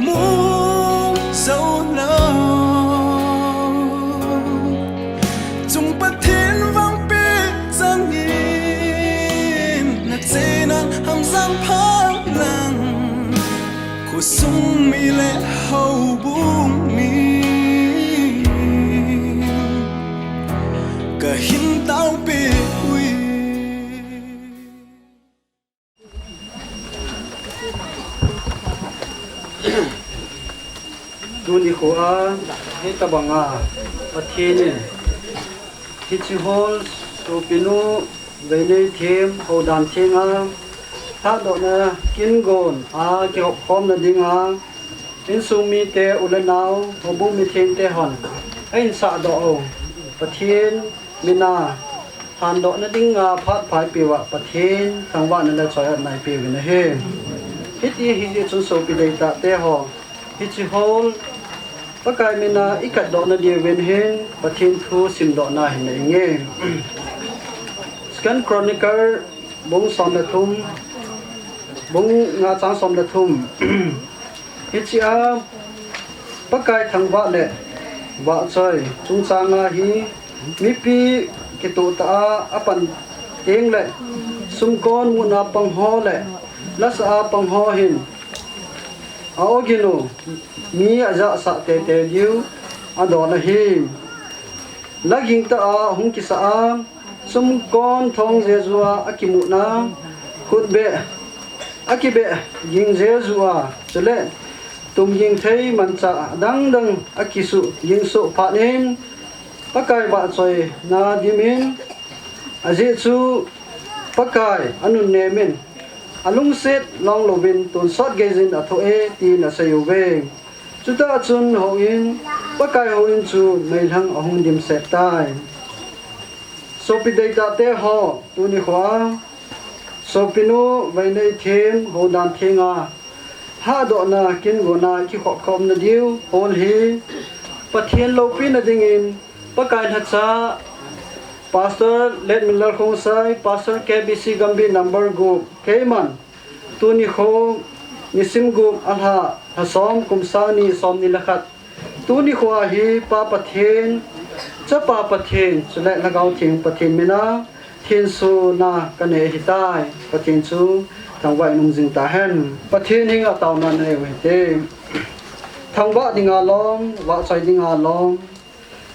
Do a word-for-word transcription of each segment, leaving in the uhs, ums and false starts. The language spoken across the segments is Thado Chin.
Mu zo lo. Chung Pathen vangpeh changin, na chenan hamjam pha lang. Khosung mi le houbung mi ka hin taopeh uve. Tuni khoa, hitabanga Pathen in hiche hall, sopinu, Veinei Them, Houdan Thenga, Lhadohna Kin Gonna kihopkhomna dinga, insung mite, u le nao, houbung mithengte hon ahin sahdoh u Pathen mina lhandohna dinga phat pha eipeuva Pathen thangvahna le choi-atna eipeuvin ahi. Hiti ahijeh chun sopi deitahte ho, hiche hall Pakai mina ikatdohna diuvin hin Pathen thu simdohna hin nei inge. Second Chronicle bung som le thum, bung nga chang som le thum. Hichea Pakai thangvah le vahchoi chungchanga hi mipi kitoh tah a apan tengle sumkon muna pangho le lasah a pangho hin a-oginu mi ajahsah teitei diu adol ahi. Lhaging tah a hung kisah a, sumkon thong jejua akimuna, khutbeh akibeh ging jejua, chule tumging thei manchah dangdang akisuh ging soh phat in, Pakai vahchoina dimin, ajeh chu Pakai anunnemin, alungset longlouvin tonsot geijin athoh e, tin asei uve. Chutah chun houin, Pakai houin chu meilhang ahung dimset tai. Sopi deitahte ho, tuni khoa sopinu Veinei Them, Houdan Thenga, Lhadohna Kin Gonna kihopkhomna diu hall hi Pathen loupina dingin Pakai lhacha Pastor Letminlal Khongsai, Pastor K B C Gambih number gup, keiman, tuni kho nisim gup alha, lha som, kum sang ni somni le khat. Tuni khoa hi Pa Pathen, Chapa Pathen, chule Lhagao Theng Pathen mina thensona kanei ahitai. Pathen chu thangvah in um jing tahen. Pathen henga taona nanei u hite. Thangvah dinga lom, vahchoi dinga lom,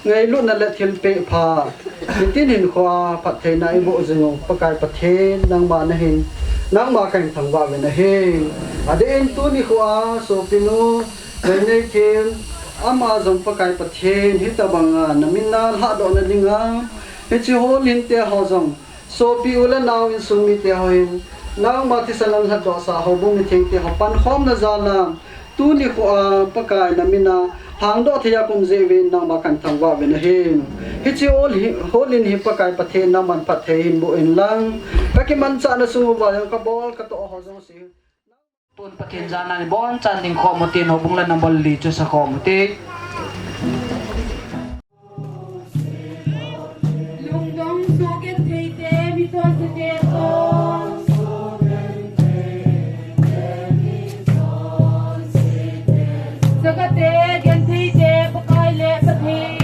ngailutna le thilpeh pha, nitin hinkhoa phattheina eiboh jing u Pakai Pathen, nangma nahin, nangma kahin thangvah uvin ahi. Adeh in tuni khoa sopinu Veinei Them, ama jong Pakai Pathen, hitabanga namin a lhadohna dinga hiche hall hinte ho jong, sopi u le nao insung mite ho hin, nangma thisan a lhatdohsa houbung mithengte ho pankhomna jal a, tuni khoa Pakai namin a lhangdoh thei a kaum jeh uvin nangma kahin thangvah uvin ahi. Hiche hall hi, hall in hi Pakai Pathen nangman phatthei hin boh inlang, kakimanchahna sung uva jong kabol katoh ho jouse, tun Pathen jana ibonchan ding khom utin, houbung le number li chu sa khom ute. Lungdong soh genthei te, mi thon se te toh, Sakate genthei te, Pakai le Pathen.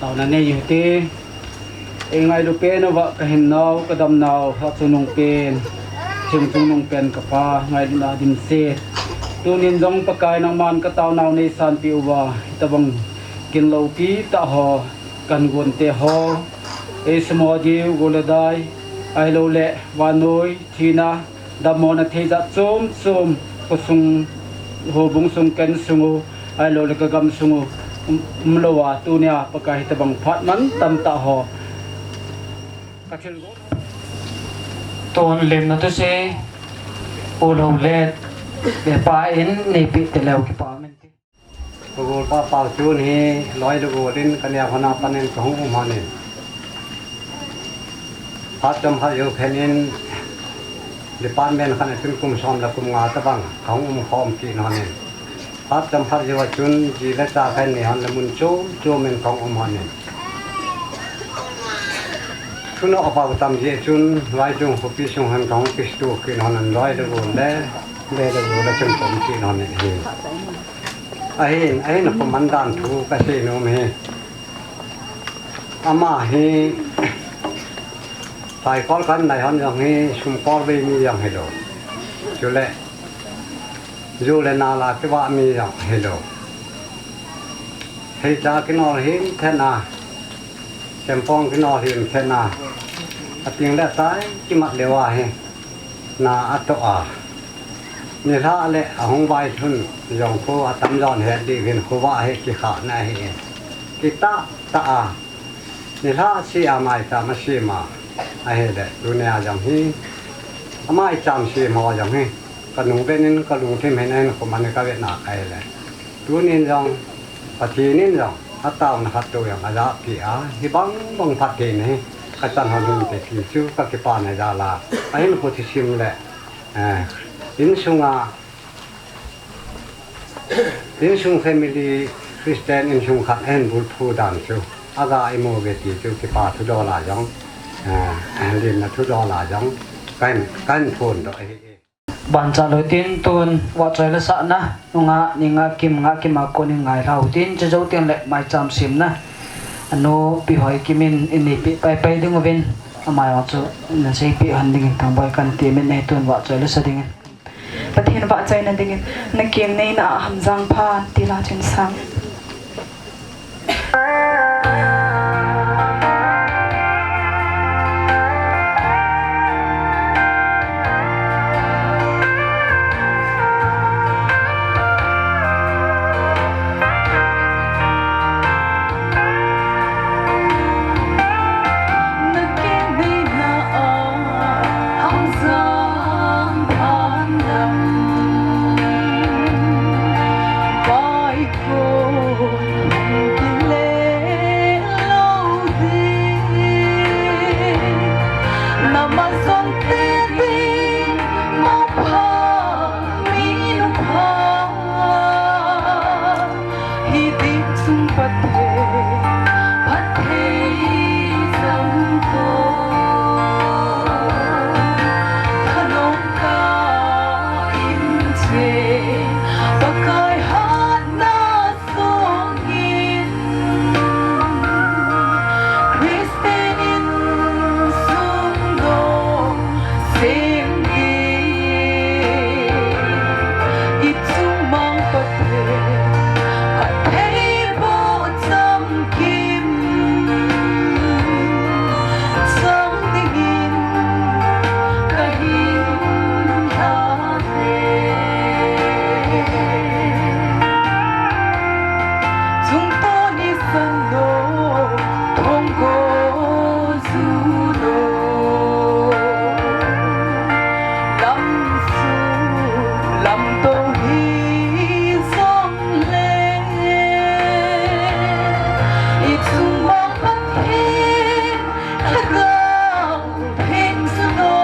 Taona nei u hite. Eingailu pen uva kahinnau, kadamnau, Hatchungnung pen, Thengchungnung pen kapa, ngailutna dimset. Tunin jong Pakai nangman kataonau neisanpeh uva, hitabang gin loupi tah ho, kahin gonte ho, eisumo diu, go le dai, ahilouleh vannoi, thina, dammona thei jat chom chom, khosung, houbung sung, ken sung u, ahilouleh kagam sung u, um, umlouva, tunia Pakai hitabang phat mantam tah ho kathilgon. Tun lemna thusei, u lou le, le pa in neipeh te leu kipa mente. Kagol pa Paochun hi loi le gol in kaneo hon a panin kahung um hon in. Phat chomkhat jou phat in department khat a chun kum som le kum nga tabang kahung um khom kit hon in. Phat chomkhat jou a chun, ji le cha khat nei hon le mun chom chom in kahung um hon in. Thunoh apao tam jeh chun, Vaichung khopi sung hon kahung kisto kit hon in, loi le gol le, le le gol le chun kahung kit hon in ahi. Ahin, ahin khoman dan thu kasei nom ahi. Ama hi, saikol kanei hon jong hi, sumkol vei mi jong hilou. Chule, ju le nal a kivah mi jong hilou. Theicha kinol himthen a, sempong kinol himthen a, ating le atai kimat leuva hi, na atoh a, nilhah le ahung vailhun jong khu atamjon het diuvin khovah hi kikhahna ahi in. Kitah tah a, nilhah seh a maicham asem a, ahile tunia jong hi, amaicham sem ho jong hi, kanung vet in kalungthim hin ahin khoman in kavet na ahile, tunin jong, Pathen in jong, ataona khat tou jong ajahpeh a, hibang bang phattheina hi, kachan hon hinte ti chu kakipana jal a, ahinkho thusim le, eh, insunga, insung family Christian insung khat ahin bulphu dan chu, aga imu uve ti chu kipa thudol a jong, eh, limna thudol a jong, kahin, kahin phondoh ahi. Bancha lou tin tun vahchoi le sahna nunga, ni nga kim, nga kim a kon in ngailhau tin, chujou teng le maicham semna anu Pi Hoikim in eipeh paipai ding uvin, ama jong chu naseipeh hon dingin Thangboi kanti min nei tun vahchoi le sa dingin. Pathen vahchoina dingin, nakeng neina a hamjang phan ti la chun sang. Hi ding chung Pathen, Pathen sang to. Thanom ka in che, Pakai hatna songin. Christian insung dong sem ding. I chung mang Pathen, Pathen bo chamkim, chang dingin kahin lha ve. Chungto nisan lo, thong go ju lo. Lam su, lam to hi jong le. I chung mang Pathen, Lhagao Theng chu lo.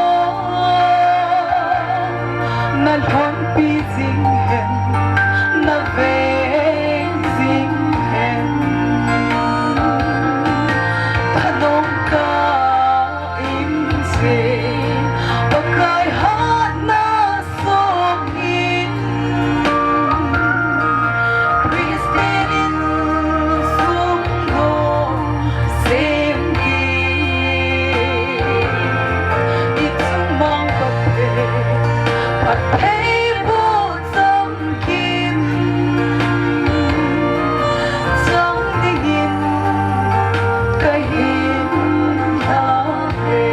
Na lhonpi jing hen, na veng jing hen. Thanom ka in che, Pakai hatna songin. Christian insung dong sem ding. I chung mang Pathen, Pathen bo chamkim, chang dingin kahin lha ve.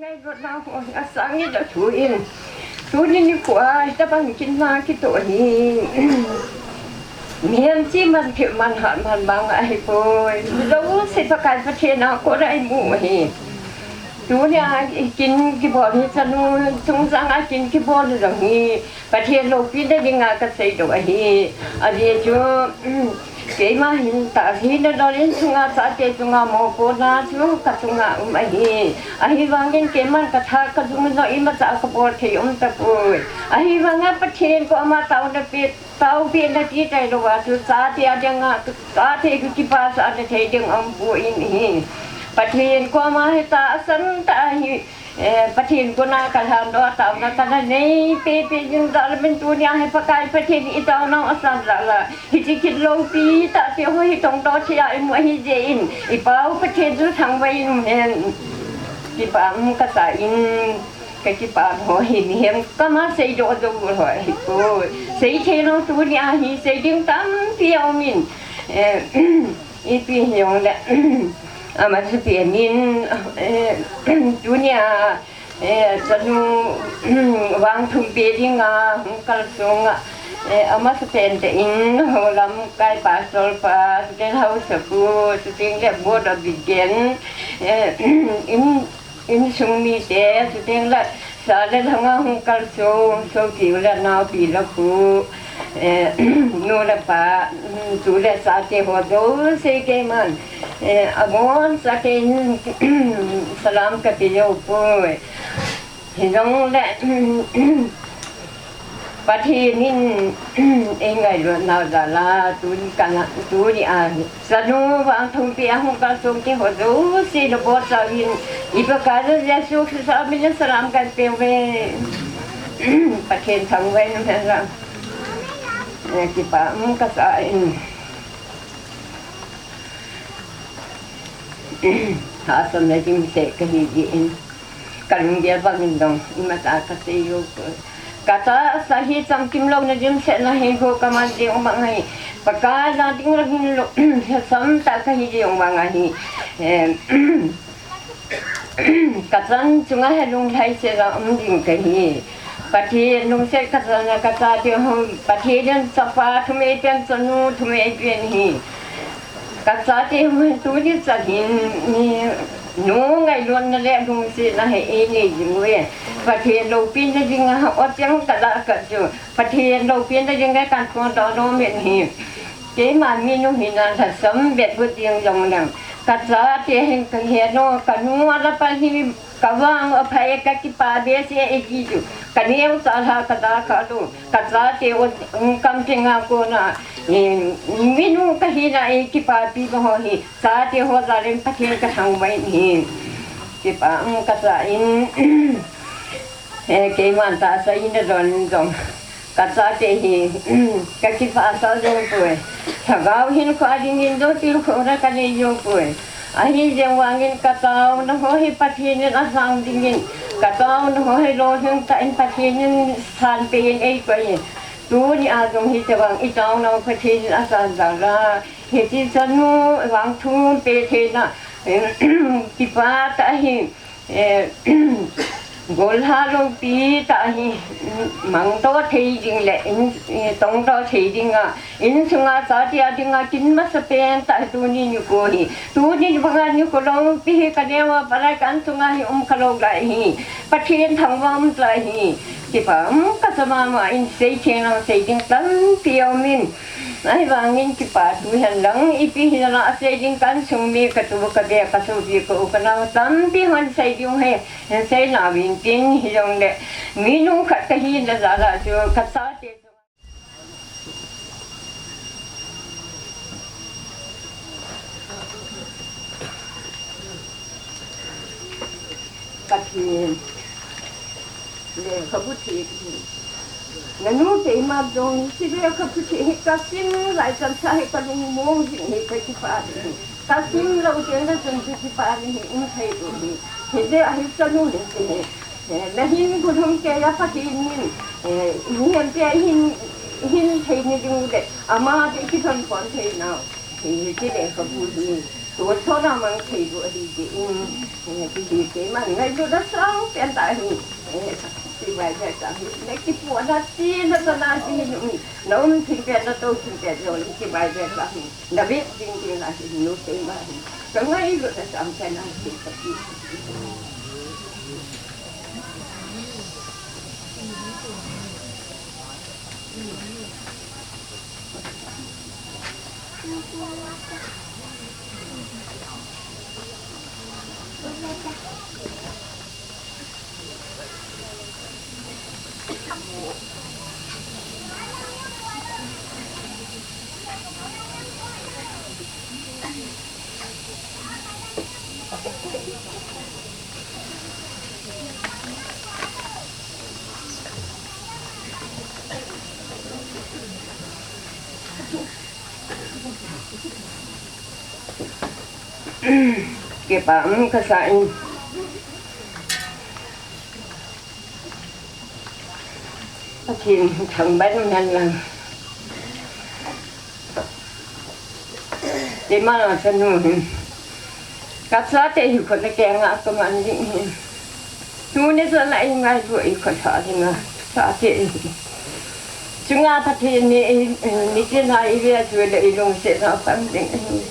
Asang in a thu in. Tuni nikho a, hitabang kin na kito hi. Mihem chi man thim man hat man bang ahipoi. Jouse Pakai Pathen a kona imu hi. Tuni a kin kibol hi chanu chungchang a kin kibol jong hi. Pathen loupina dinga kasei doh ahi. Ajeh chu, keima hin tahsa hina dol in chunga chate chunga mopohna chu kachunga um ahi. Ahivangin keiman katha kajung jong imacha kabol thei um tapoi. Ahivanga Pathen koma taona pe, taopeh na ti tailou a chu chate a dinga, chate kipasah na thei ding umpoi. Pathen koma hi tahsan tah ahi. Eh, Pathen kona kalhan doh a taona kana neipe pe jing jeh in tunia hi Pakai Pathen itaona u asan jeh a. Hiche kit loupi tah te ho hi tongdoh thei a imu ahi jeh in. Ipa u Pathen chu thangvah in umhen. Kipah um kasa in. Kakipah ho hi mihem koma seidoh jou ho hi ko. Seithei lou tunia hi sei ding tampi aumin. Eh, Ipi hijongle, amasapen in, eh, tunia, eh, chanu, vangthum pe dinga, hung kalsong a, eh, amasapen tah in, houlamkai pastor pa, chuteng hausapu, chuteng le board of deacon, eh, in, Insung mite, chuteng le, sa le lhanga hung kalsong, sopi u le naopi le pu, eh, nu le pa, mm, tu le chate ho jouse keiman, eh, abonchauvin, salam kape jou poi. Hijongle, Pathen in, eingailutnau jal a, tuni kana, tuni a, chanu vangthum pe a hung kalsong te ho jouse nabonchauvin, i Pakaiyu Jesu Christa min in salam kape uve. Pathen thangvah in umhen lang. Eh, kipah um kasa in. Hahsatna dimset kahi jeh in. Kalunggel bangin jong, imacha kasei jou poi. Katahsa hi chamkim louna dimsetna hi ho kaman jing bang ahi. Pakai ja ding lou hin lou, lhasam tah kahi jing bang ahi. Em, kachan chunga hi lunglhai sela um ding kahi. Pathen lungset kachan a kachate ho, Pathen in chapa thum eipen, chanu thum eipen hi. Kachate ho tuni chan hin, ni, nu ngailutna le lungsetna hi einei jing uve. Pathen loupina dinga, o cheng kalah khat chu. Pathen loupina dinga kaphondoh nom in hi. Keima minu hina lhasam bep got ding jong leng. Kachate hin kahet u, kanu a la pa hi, kavang u aphai, kakipa behseh e ti chu. Kaneo chalha kaja kha lou. Kachate u, um, kam tenga kona, eh, minu kahina eikipapi bang ho hi, chate ho jal in Pathen kathangvah in hi. Kipah um kasa in, eh, keiman tahsa ina don jong. Kachate hi, kakipah sah jou poi. Lhagao hinkho a dingin jong tilkhouna kanei jou poi. Ahi jeng vangin kataona ho hi Pathen in asang dingin, kataona ho hi lolhing tah in Pathen in sanpeh in eikoi. Tuni a jong hitobang itaonau Pathen in asan jal a, hiche chanu vangthum pe theina, kipah tah ahi, eh, golha loupi tah ahi, mangto thei ding le in, eh, tongto thei dinga, insunga chate a dinga kin masapen tah tuni nikho hi. Tuni banga nikho loupi hi kaneo a pat a ka insunga hi um khalou lai hi. Pathen thangvah um tah hi. Kipah um kasa mama in, seithei lou sei ding tampi aumin. Ahivangin kipah thu hen lang, ipi hinala asei ding ka insung mi, katu kabe, kasopi ka u kanao tampi hon sei ding hi, seina uvin tin hijongle. Minu khat kahina jal a chu kachate chu. Pathen. Lekhabu thot hi. Nanu keima jong hiche lekhabu thot hi kasim lai chan sa hi kalungmong jing hi, kakipah jing hi. Kasim lou teng le chun chu kipah jing hi, um thei lou hi. Hijeh a hi chanu hin ti hi. Eh, nahin gu lhung kei a Pathen in, eh, mihem te hin, hin thei ni ding u le, ama te kithon pon thei nau. Hiche lekhabu hi. Tuchona mang thei lou ahi jeh in, eh, ti hi keiman ngailutna sang pen tah ahi. Eh, ti bai bai tah ahi. Na kipuina, chihna, chana ti hi, na um thei pen, na tou thei pen jong, ti bai bai tah ahi. Na vet ding ding ahi, nu keiman. Ka ngailutna sang pen ahi, ti ka ti. Kipa um kasa in. Pathen thangvah in lang. Keima la chanu hin. Ka chate hi khut le keng a ka man ding hi. Tuni chan a i ngailu i khut sa ding a. Chate hi. Chunga Pathen ni i, ni tin a i ve a chu le i lungset na pang ding hi.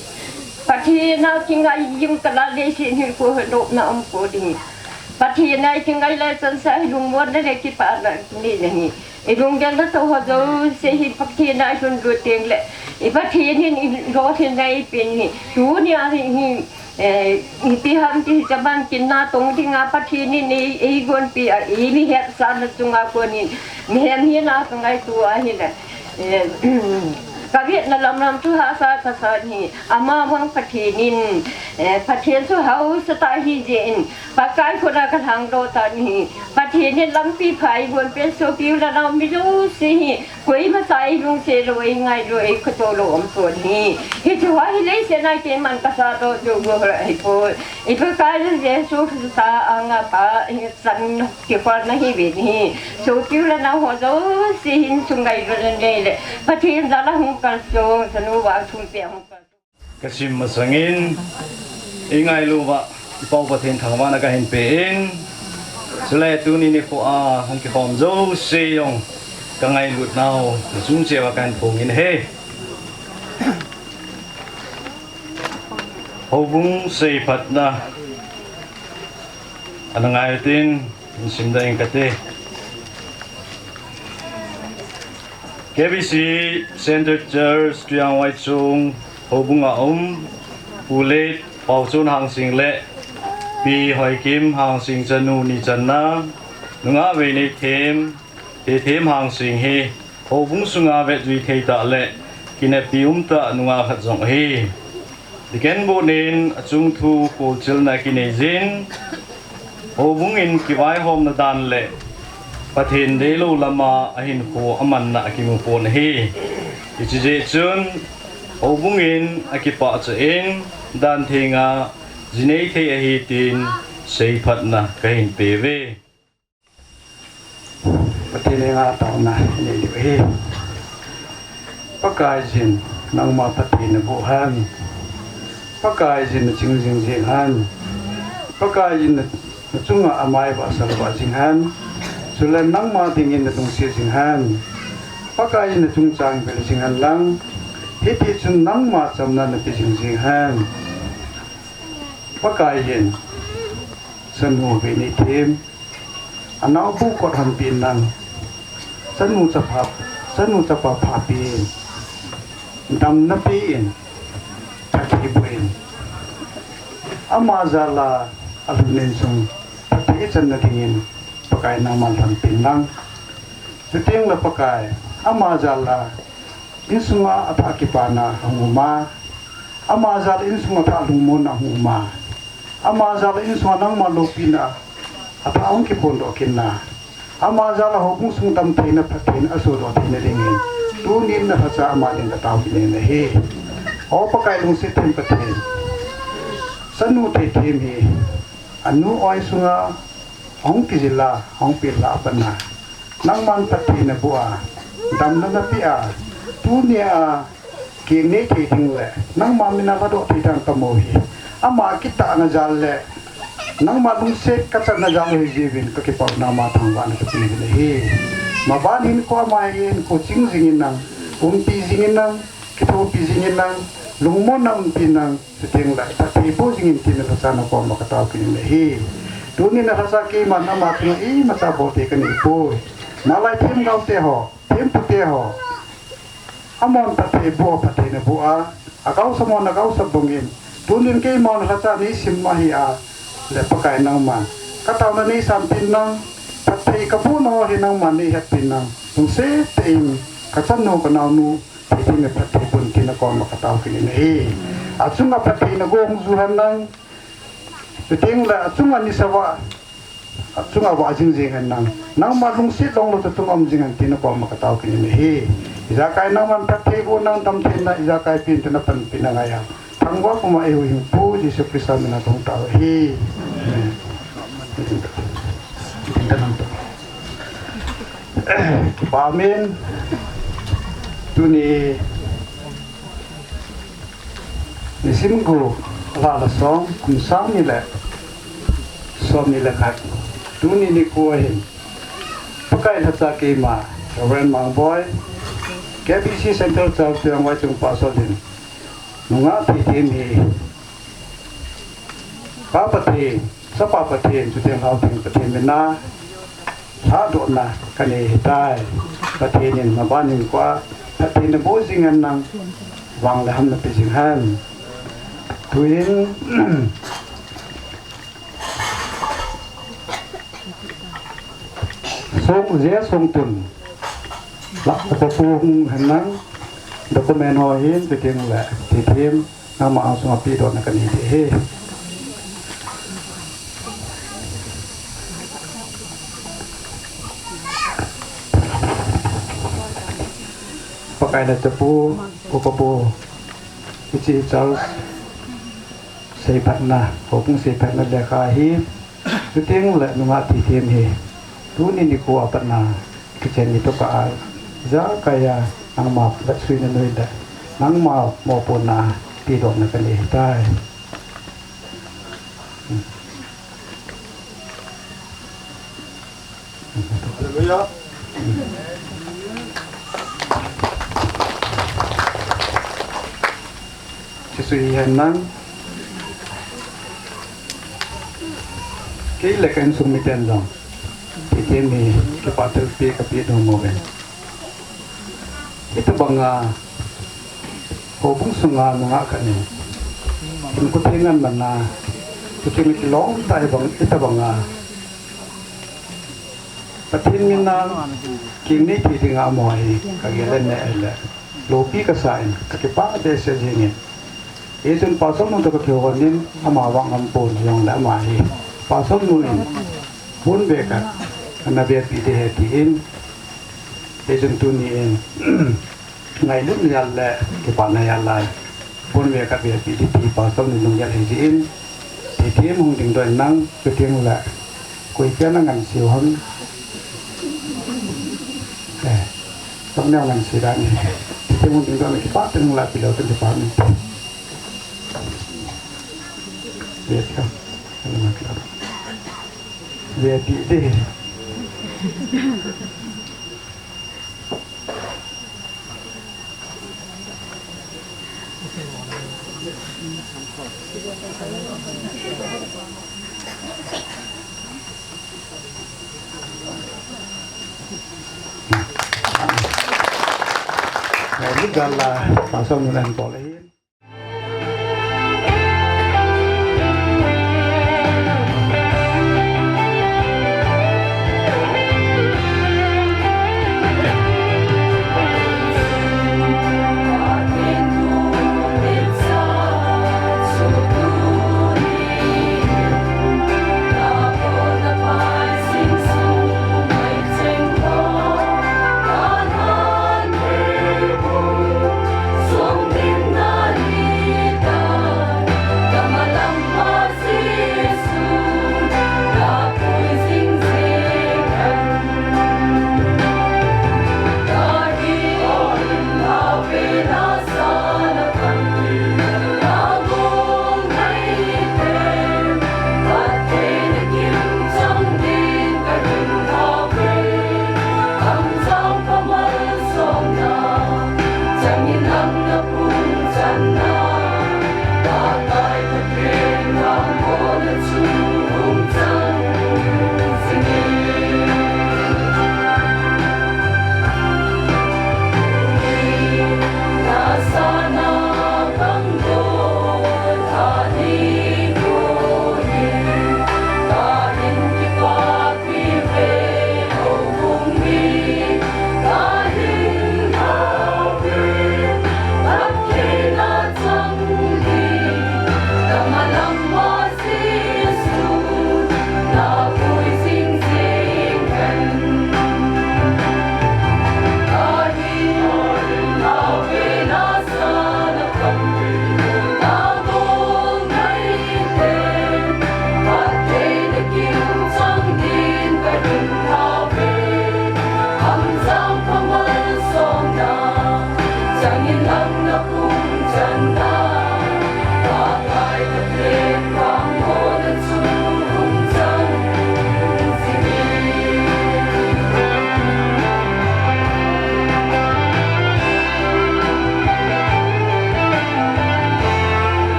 Pathen a kingai jing kala leiset hi ko he lop na um ko ding. Pathen a i kingai le chan sa hi lungmonna le kipana nei na hi. I lunggel na to ho jouse hi Pathen a i lhun lut teng le, i Pathen hin i lolhinna ei pen hi. Tuni a hi, hi, eh, ipi ham ti hi chaban kin na tong ding a Pathen hin ei, ei gonpi a, ei mi hetsahna chunga kon hin, mihem hina ka ngaito a hi le, eh, ka vetna lam lam chu hahsa kasa hi. Amavang Pathen in, eh, Pathen chu hausa tah ahi jeh in, Pakai khut a ka lhangdoh tan hi. Pathen in lampi pha ei gon pen sopi u le nao mi jouse hi. Koima cha ei lungset lou, ei ngailu, ei khuto lou um pon hi. Hichu hi leiset a keiman ka sadoh jou go ahi poi. I Pakai Jesu Christa anga pa, i chan kipana hi ve hi. Sopi u le nao ho jouse hin chu ngailutna nei le, Pathen jal a hung kalsong, chanu vah thum peh a hung kalsong. Ka sim masangin, i ngailu uva, i Pau Pathen thangvahna ka hin pe in, chule tuni nikho a hung kikhom jouse jong, ka ngailutnau, ka sung cheh uva ka hin phong in ahi. Houbung seiphatna, ana ngai utin, in simdoh ing kate. K B C Centre Church, Tuiang Vaichung, Houbung a um, Pu Late Paochon Hangsing le Pi Hoikim Hangsing chanu ni channa, nungah Veineithem, Tethem Hangsing hi, Houbung sunga vetjui thei tah le kinepi um tah nungah khat jong ahi. Deacon board in achung thu kolchilna kinei jin, houbung in kivaihomna dan le Pathen deilou lama ahinkho amanna akimu pon ahi. Hiche jeh chun houbung in akipah chah in dan thenga jinei thei ahi tin seiphatna kahin pe uve. Pathen henga taona inei diu ahi. Pakaiyin, nangma Pathen naboh hen. Pakaiyin naching jing jing hen. Pakaiyin na, nachunga amai vahsal vah jing hen. Chule nangma dingin nalungset jing hen. Pakaiyin nachungchang vel jing hen lang. Hitichun nangma chamna nape jing jing hen. Pakaiyin, chanu Veineithem, anaobu kot honpeh in lang, chanu chapa, chanu chapa phapen, damna pen, thakhi boh in, ama jal a alhun insung phatthei ichanna dingin Pakai nangman lhonpeh in lang. Chuteng le Pakai, ama jal a insunga athah kipana ahung um a, ama jal a insunga athah lungmonna ahung um a, ama jal a insunga nangma loupina athah ahung kiphondoh kit na, ama jal a houbung sung damtheina phattheina asohdoh theina dingin tunin nalhacha ama ding katao kit in ahi. O Pakai lungset them Pathen, chanu Tethem hi anu oi sunga ahung kijil a, ahung pel a pat na, nangman phatthei naboh a, damna napeh a, tunia keng nei thei ding le nangma mina lhadoh thei dan kamu hi. Ama kitahna jal le nangma lungset kachanna jal u hi jiuvin kakipah, nangma thangvahna kape uvin ahi. Maban hinkho ama hi hinkho ching jingin lang, umpi jingin lang, kithopi jingin lang, lungmonna umpi lang, chuteng le phatthei boh jingin tin lhacha nakoma katao kit in ahi. Tunin lhacha keiman ama chunga imacha bol thei kanei poi. Nalai themgao te ho, thempu te ho, amahon phatthei boh, phatthei naboh a, agaosap ho nagaosap bangin, tunin keimahon lhacha neisim ahi a, le Pakai nangman kataona neisanpeh in lang, phatthei kabohna ho hi nangman neihetpeh in lang, lungset tah in kachanu kanaonu, thei ding le phatthei boh in tin nakoma katao kit in ahi. Achunga phatthei nago hung ju hen lang, chuteng le achunga nisa vah, achunga vah jing jing hen lang, nangma lungset longlou tah chunga um jing hen tin nakoma katao kit in ahi. Ijakai nangman phatthei boh in lang, damtheina ijakai pen tin napanpi nangai a, thangvah puma eihuhhingpu Jesu Christa mina kahung tao ahi. Amen. Kipa umin, tuni nisim gup, lha le som, kum sang ni le som ni le khat, tuni nikho ahin, Pakai lhacha keima, Reverend Mangboi, K B C Central Church Tuiang Vaichung Pastor in nungah thithem hi Pa Pathen, Chapa Pathen, chuteng Lhautheng Pathen mina lhadohna kanei ahitai. Pathen in maban hinkhoa phatthei naboh jing hen lang, vang le ham napeh jing hen. Tuin Song, J. Songtun, lah, ka pu hung hen lang, document ho hin, chuteng le thithem, nangma angsunga pedohna kanei ding ahi. Pakai le Chapu, Upa Pu, hiche church seiphatna, houbung seiphatna lekha hi, chuteng le nungah thithem hi, tuni nikho a pat a kichen ni tokah a, ijakai a nangma vetsuina noi le nangma mopohna pedohna kanei ahitai. Hallelujah. Jesu hi hen lang, kei le ka insung miten jong thithem hi kipah thilpeh kapeh nom uve. Hitobanga houbung sunga nungah khat in, hinkho theng anmanna, chuteng le kilom tah hibang, hitobanga Pathen mina keng nei thei dinga amaho hi kagel le neh le, loupi kasa in, kakipah behseh jengin. Hichun Pastor nu toh kakihou in, ama vang ngam pon jongle ama hi Pastor nu in, bon ve khat ana vepi ding ahi tin, hichun tuni in, ngailutna jal le kipana jal a, bon ve khat vepi ding ti Pastor nu lunggel ahi jeh in, thithem hung dingdoh in lang, chuteng le koi pia na ngansi u ham? Eh, tong neo ngansi dan hi. Thithem hung dingdoh in lang kipah tah in hung lahpeh leu chun kipah um inte. Ve ti ham? Vepi ding. Lut gal a, Pastor nu in bol ahi.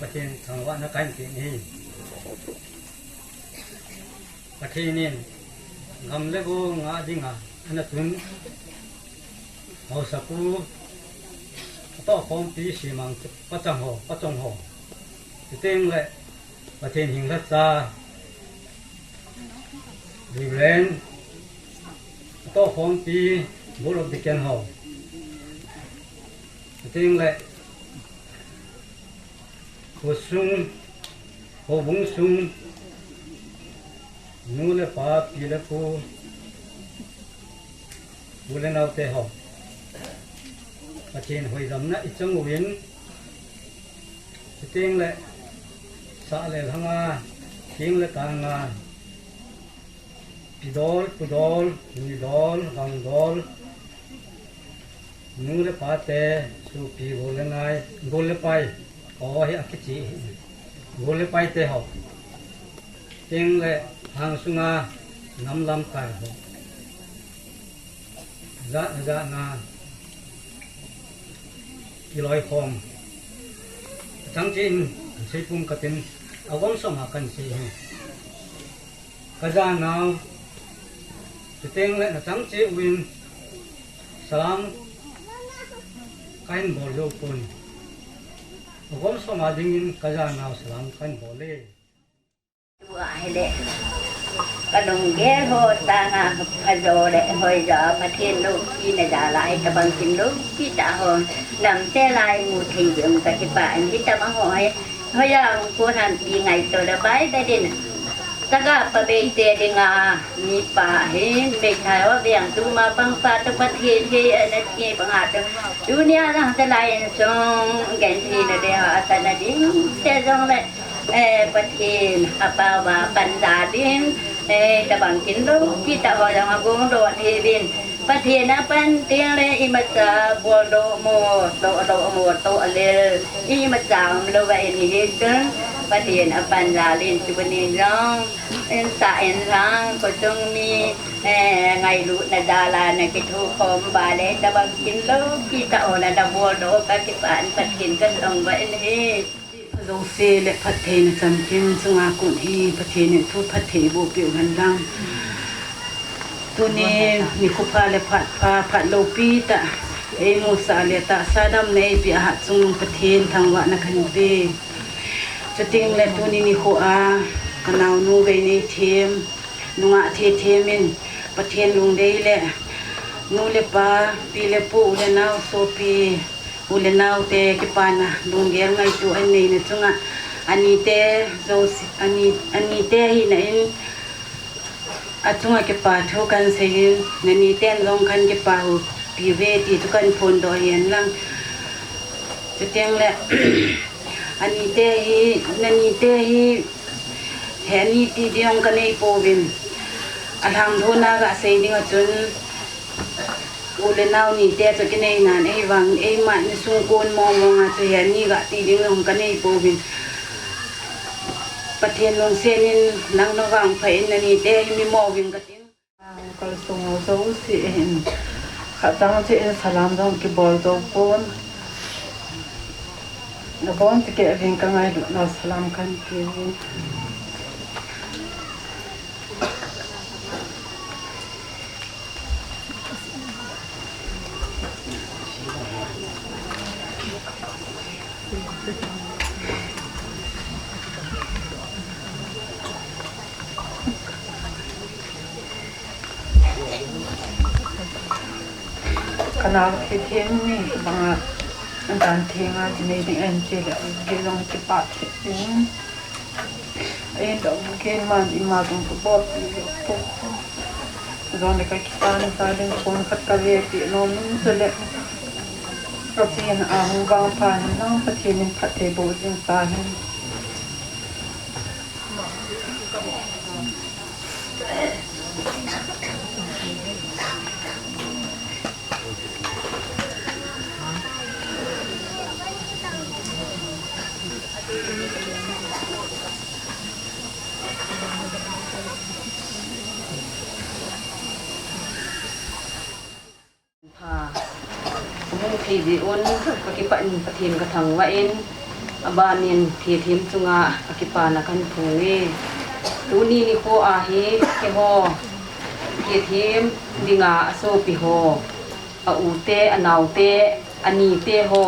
Pathen thangvahna kahin pe ahi. Pathen in gam le go ngah dinga ana tun haosapu, atohkhompi, simang pachang ho, pachong ho, chuteng le Pathen hinglhacha, Reverend, atohkhompi, Board of Deacon ho, chuteng le khosung, houbung sung, nu le pa, pi le pu, u le nao te ho, Pathen hoidamna ichang uvin, chuteng le sah le lhanga, theng le tanga, pidol, pudol, nuidol, gangdol, nu le pa te, sopi, gol le nai, gol le pai, o hi akichi, gol le pai te ho, chuteng le hangsunga nam lamkai ho, jat jat na kiloikhom, chang chin, seipum katin, agom soma kan sei hi. Kajanau, chuteng le nachang cheh uvin salam kahin bol jou pon. Agom soma dingin kajanau salam kahin bol e. Tua hile, kalunggel ho sanga phajo le hoijo, Pathen loupina jal a hitobang kin loupi tah ho, namse lai mu thei jing kakipah in, hitobang ho hi Hoiya hung kon ham ti ngaito le Bible in, Sagafa Beite dinga mipa hin meithai ho veng tuma pangpa toh Pathen hi ana ti banga toh, tunia jong chalai insung gentheina le hahsatna ding se jongle, eh, Pathen apaova panla ding, eh, tobang kin loupi tah ho jong agong doh thei uvin. Pathen apan teng le imacha boldoh mo, tohdoh mo, toh lel, imacha umlouva ihi chun, Pathen apan jal in tuni jong, insah inlang, khosung mi, eh, ngailutna jal a nakithokhom uva le, tobang kin loupi tah ho nana boldoh kakipah in Pathen kasong uva ahi. Jouse le phattheina chamkim chunga kon hi Pathen in thu phatthei boh peh hen lang. Tuni nikho pha le phat pha, phat loupi tah eimusah le tahsa damna eipeh a hatchungnung Pathen thangvahna kahin pe. Chuteng le tuni nikho a kanaonu Veinei them, nungah Thethem in Pathen lungdei le nu le pa, pi le pu, u le nao, sopi, u le nao te kipana lunggel ngaito ahin neina chunga, anite jouse, ani, anite hina in achunga kipa thu kahin seiyin, naniten jong kahin kipahoppi uve ti thu kahin phondoh ahi hen lang. Chuteng le, anite hi, nanite hi, he ani ti ding jong kanei pouvin. Alhangdohna gasei ding a chun, u le nao nite chu kinei nan, eivang, eima insung kon mong mong a chu he ani gati ding jong kanei pouvin. Pathen lungset in nang navangphat in nanite hi mi mo uvin kating. Kalsong ho jouse hin, khatchang cheh in salam jong kibol jou pon. Nabonchauvin kangailutnau salam kahin pe uve. Kanao Thethem ni banga, adan thenga chinei ding ahin che le, kei jong kipah thei in. Ahin dong kei man ima jong kabolpi jou pon. Jongle kakipana jal in phone khat kavepeh nom in chule, kachen a hung vangpha hen lang, Pathen in phatthei boh jing tahen. Pha, kamu thei jeh un, kakipah in Pathen kathangvah in, Abanin thethem chunga akipana kahin phong e. Tuni nikho a hi keiho thethem dinga asopi ho, a u te, anao te, ani te ho,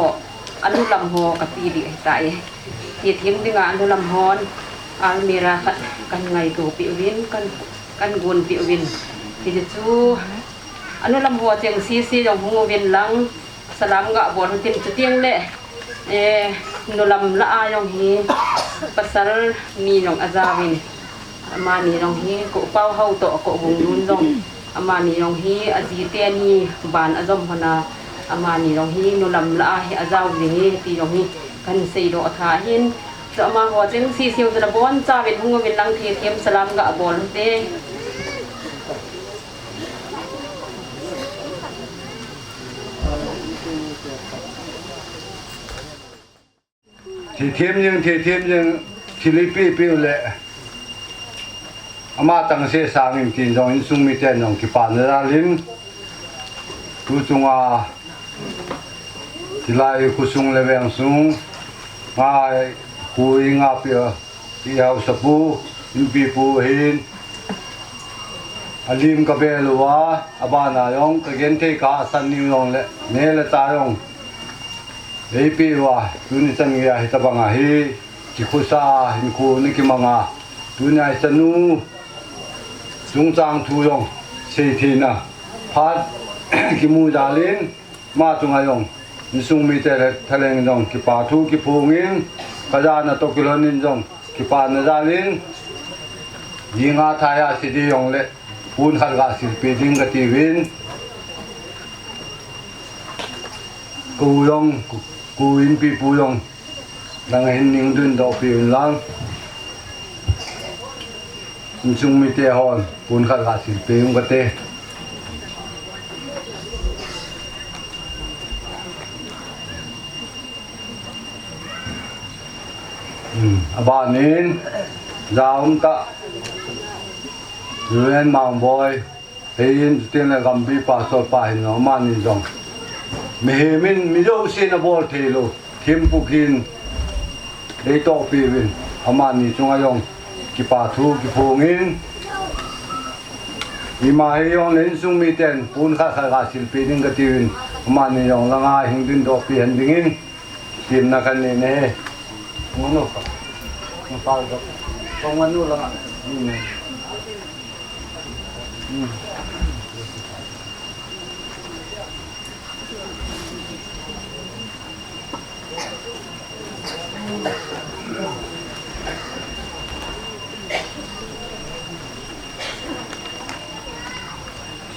anu lam ho kape ding ahitai. Thethem dinga anu lam hon almirah khat kahin ngaito peh uvin, kahin, kahin gon peh uvin. Hiche chu anu lam ho cheng sese jong hung uvin lang, salam gabol u hitin, chuteng le, eh, nu lam lah a jong hi pasal ni jong ajaovin. Amani jong hi Kou Paohao toh Kou Vunglun jong, amani jong hi aji teni ban ajom lhon a, amani jong hi nu lam lah a hi ajao jing e ti jong hi kahin seidoh tha ahin. Chu amaho cheng sese jong chu nabonchauvin hung uvin lang, thethem salam gabol u hite. Thethem jeng, thethem jeng, thil ipi ipi u le ama tangse sangin tin jong insung miten jong kipana jalin, tu chunga hilai khosung le vengsung, ngai khu i ngapi a, i haosapu, inpipu hin, alim kabel uva, abana jong kagenthei kahahsat niu jong le, ne le cha jong eipeh uva, tuni chan geiya hitabanga hi kikhosa hinkho nakimanga, tunia hi chanu chungchang thu jong seitheina phat kimu jalin, ama chunga jong insung mite le thalheng jong kipa thu kiphongin, kajana toh kilhonin jong kipana jalin, jinga thaiya sidi jong le pon khat gasilpeh ding katiuvin, kou jong, kou inpipu jong langa hin ning dindoh peh un lang, insung mite hon pon khat gasilpeh un kate. Hmm, abanin, jaum tah, Reverend Mangboi, hin, chuteng le Gambi Pastor pa hin, amani jong mihem in mi jousen abol theilou thempu khat in eitohpeh uvin, amani chunga jong kipa thu kiphongin, ima hijongle insung miten pon khat khat gasilpeh ding katiuvin, amani jong langa hin dindohpeh hen dingin temna kahin nei e. Nganu pa, nganu pa, nganu langa.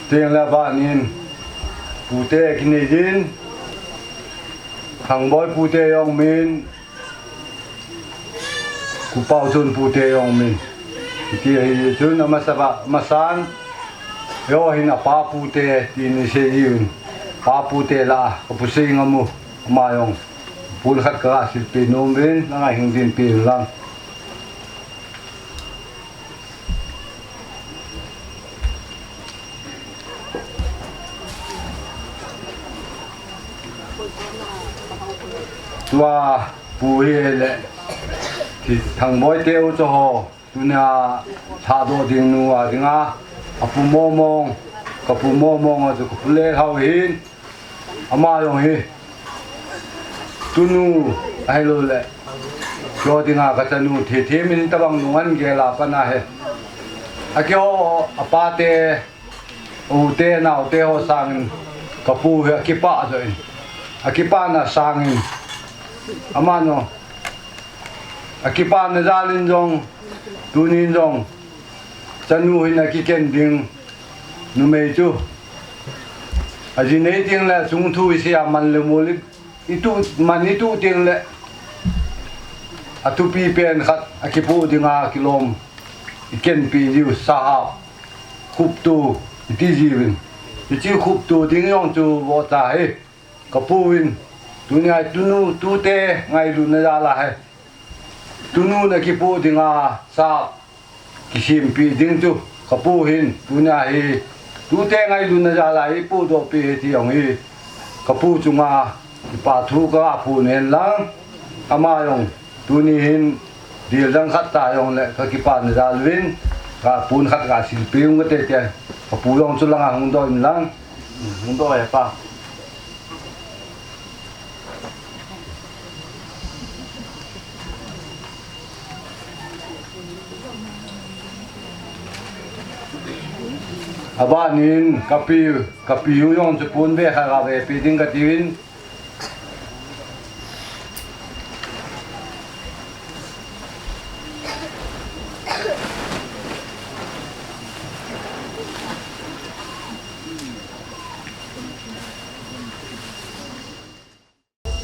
Chuteng le abanin pute kinei jin, Thangboi pute jong umin, Kou Paochun pute jong umin. Hiti ahi chun amasa, amasan, eiho hin apa pute tin isei jiuvin, apa pute lah a kapu Seingamu, ama jong pon khat kasilpeh nom uvin, langa hin dinpeh un lang. Tua pu hi le, Thangboi te u chu ho, tunia Thadou ding nu a dinga, apu Momong, kapu Momong a chu kapu Lelhao hin, ama jong hi tunu ahilouleh, keiho dinga kachanu thethem in tabang nungan gel a pat ahi. Akeiho apate, ute, naote ho sangin kapu hi akipah joh in, akipana sangin, ama jong akipana jalin jong, tunin jong chanu hin akiken ding, numei chu aji nei teng le chungthu isei a man le mol i, itu, man itu teng le athupi pen khat akipoh dinga kilom ikenpeh jiu, sahap, khuptu iti jiuvin. Hiche khuptu ding jong chu vohcha hi kapu in, tunia hi tunu, tute ngailutna jal a hi, tunu in akipoh dinga sahap kisempeh ding chu kapu hin, tunia hi tute ngailutna jal a ipohdohpeh hi ti jong hi kapu chunga kipa thu kaga phong hen lang. Ama jong tuni hin dil dang khat ta jong le ka kipana jal uvin, ka pon khat ka silpeh ung kate tia. Ka pu jong chu langa hung doh in lang. Hung doh e pa. Abanin ka pi, ka pi u jong chu pon ve khat ka vepeh ding kati uvin.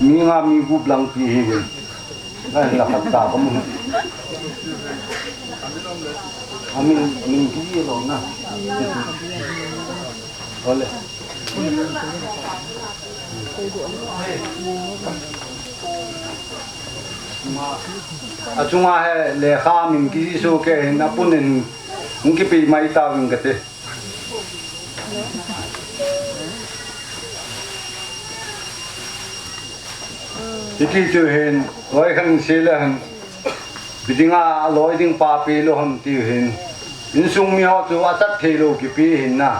Mi nga mi gup lang pi hi. Ngai la khat ta ka mu. Amin, min ki ye lo na. Ole. Achunga hi lekha min ki so ke hin apun in, min kipe mai ta vin kate. Hiti chu hin, loi khan sei le hin, ipi dinga loi ding pa pe lou ham tiu hin. Insung mi ho chu achat thei lou kipe hin na.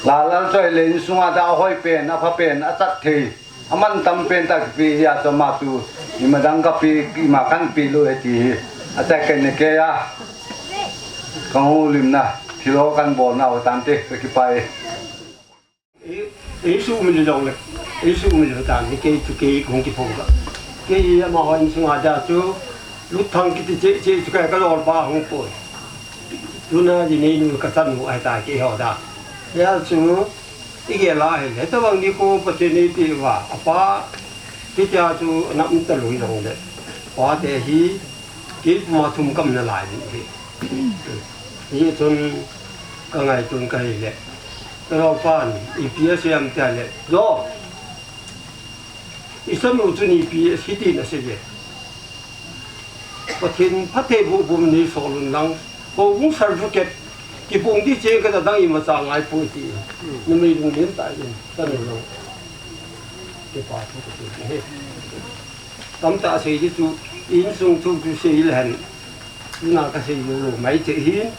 Lal lal choi le insunga da hoi pen, apha pen, achat thei. Aman tam pen ta kipe hia chu ama chu ima dang ka pe, ima kan pe lou e ti hi. Acha kei ne kei a. Ka houlimna, thil ho kan bolna u tante, ka kipah e. Ei, ei sumil jong le, ei sumil tan, kei chu kei kong kiphong ba. Kei ama hon sunga da chu, luthang kiti che, che chu ka, ka lol pa hung poi. Tuna ji nei nu ka chan nu ai ta kei ho da. Ya chu, I gel a hile, tabang ni ko Pathen in eipeh uva, apa, hitia chu ana um talou jong le. Pate hi, kei puma thum ka um nalai ding hi. Hichun ka ngaito in ka hile. Ka lolpan, ipi asei em tia le. Jo. I chanu chun ipi asei tin asei e. Pathen phattheiboh bou nei sol un lang, houbung certificate, kibung di cheng ka dang imacha ngai poi ti. Numei lunglen tah in, ka nei lou. Kipa thu ka ti he. Tamtah sei di chu, insung thu chu sei le hen. Tuna ka sei lou lou mai thei hin.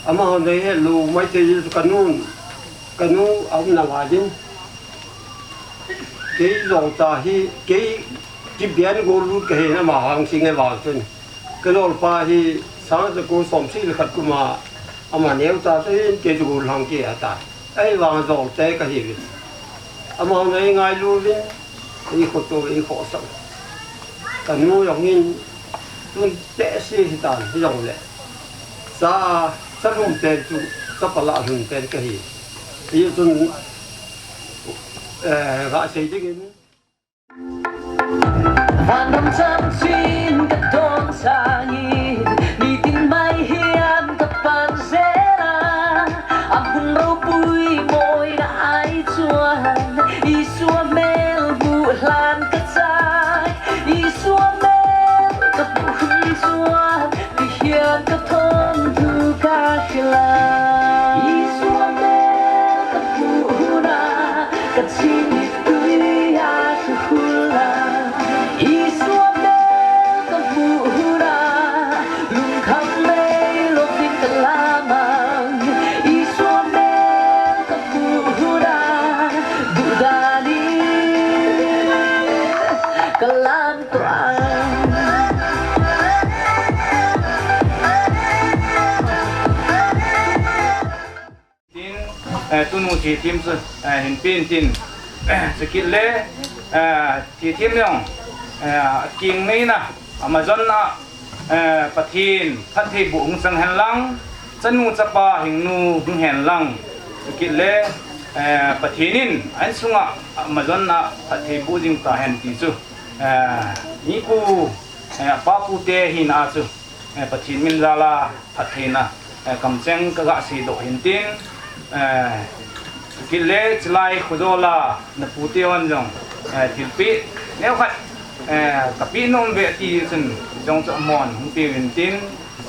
Amaho nei he lou mai thei chu ka nun. Ka nu a um nalai ding. Kei jong ta hi, kei Kibian go lut ka hin ama hang sing e vang chun. Ka lolpa hi sang ja ko som seh le khat kum a ama neo ta chu hin kei chu go lang kei ata. Ahivang jol te ka hi uvin. Ama hon ei ngailu uvin, ei khoto, ei khosa. Ka nu jong hin tun te si hi tan hi jong le. Sa, sa lhum pen chu, sa pala lhum pen ka hi. Hichun, eh, ga sei ding in. Van dom chang chin ka dong chang in, nitin mai hiam ka pan zel a, a hun ropui moina ai chuan, Isua mel hmuh hlan ka chai, Isua mel ka hmuh hun chuan, Pathian ka thawnthu ka hrilh a. Isua mel ka hmuh hunah ka ching hi tuiah ka hul a. Isua mel ka hmuh hunah lungkham nei lovin ka lam ang. Isua mel ka hmuh hunah duhdanin ka lam Tin, eh, tunu thithim chu, eh, hin pen tin, chukit le, eh, thithim jong, eh, a kingneina, a mazonna, eh, Pathen phattheiboh hung chang hen lang, chanu chapa hingnu hung hen lang, chukit le, eh, Pathen in a insunga a mazonna phattheiboh jing ta hen ti chu, eh, mi pu, eh, a pa pu te hina chu, eh, Pathen min jal a phattheina, eh, kamcheng ka ga seidoh hin tin, eh, kit le chilai khojol a na pute hon jong, eh, thilpeh neokhat, eh, ka peh nom ve ti chun jong chu amahon hung pe uvin tin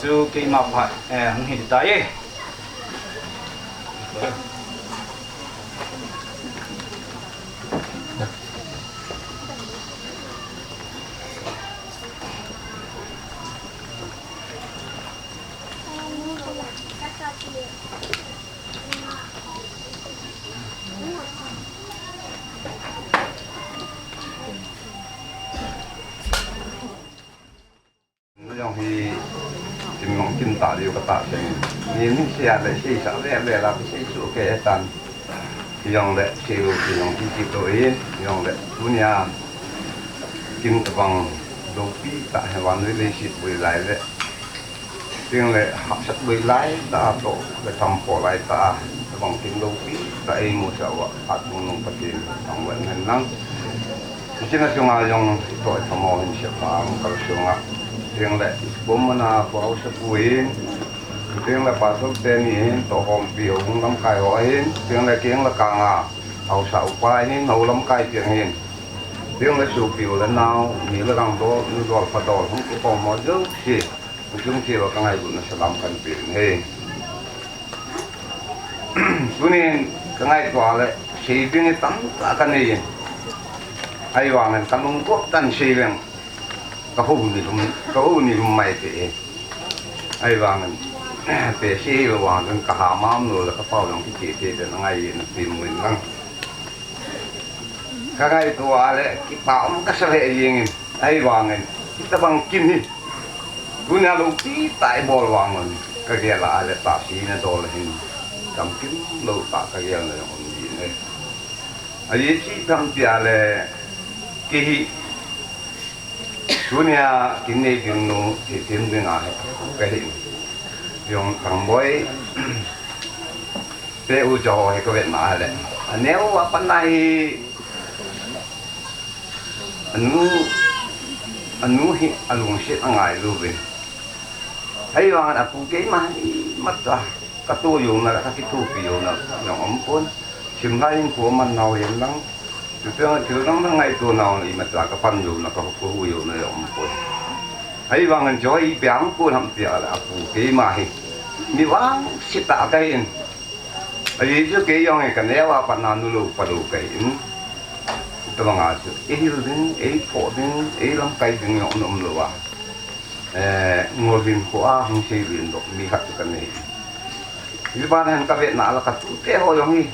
chu keima phat, eh, hung hi tai e. Tah chen. Ni ni sia le sei sa le le la sei su ke tan. Jong le sei lu ki jong ki ki to in, jong le tunia kin tabang dopi ta he wan le le sit bui lai le. Ting le hapsat bui lai ta to le tam po lai ta. Tabang kin dopi ta ei mu sa wa at mu nung patin ang wan nan nang. Ichina sunga jong to thamo hin sia pa ang kal sunga. Ting le bom mana ko au sa puin. Ting le pastor teni hin to hom pi hung lamkai ho hin. Ting le king le kanga. Au sa upa hin ho lamkai ting hin. Ting le supi u le nau ni le gang dol nu dol pa dol hung ki pom mo jong si. Jong si wa ka ngailut na salam kan pi he. Tunin ka ngaito le sei ding tamtah ka nei in. Ahivangin ka lungkop tan sei leng ka ho ni lum, ka ho ni lum mai te e. Ahivangin te sei lo vang ka ha mam lo le ka pau long ki te te na ngai in ti mu in lang. Ka ngaito le kipa um ka sa le jing in. Ahivangin hitabang kin hi. Tunia lopi ta i bol vang un ka gel a le ta si na dol hin. Kam kin lo ta ka gel na jong um ji ne. A ye chi tam pia le ki hi. Tunia kin nei ding nu ti tin ding a he. Ka hi. Jong tang boi. Te u jo he ko vet na le. A neu a pan na hi. Anu, anu hi alungset angai lou ve. Ahivangin apu keima hi mata ka to jong na, ka kithopi jong na, jong um pon. Simlai in ko man nau yen lang. Tutua thil dang dang ngaito nau le mata ka pan jong na, ka ko hu jong na jong um pon. Ahivangin joh i piang ko ham pia le apu keima hi. Mi vangset a ka hin. A Jesu kei jong e ka neo a pat na nu lou pa lou ka hin. Tabang a chu, ei hil ding, ei phoh ding, ei lamkai ding jong um lou a. Eh, ngol hin ko a hung sei ding doh mi khat chu ka nei. Hi ban hin ka vet na la ka tute ho jong hi.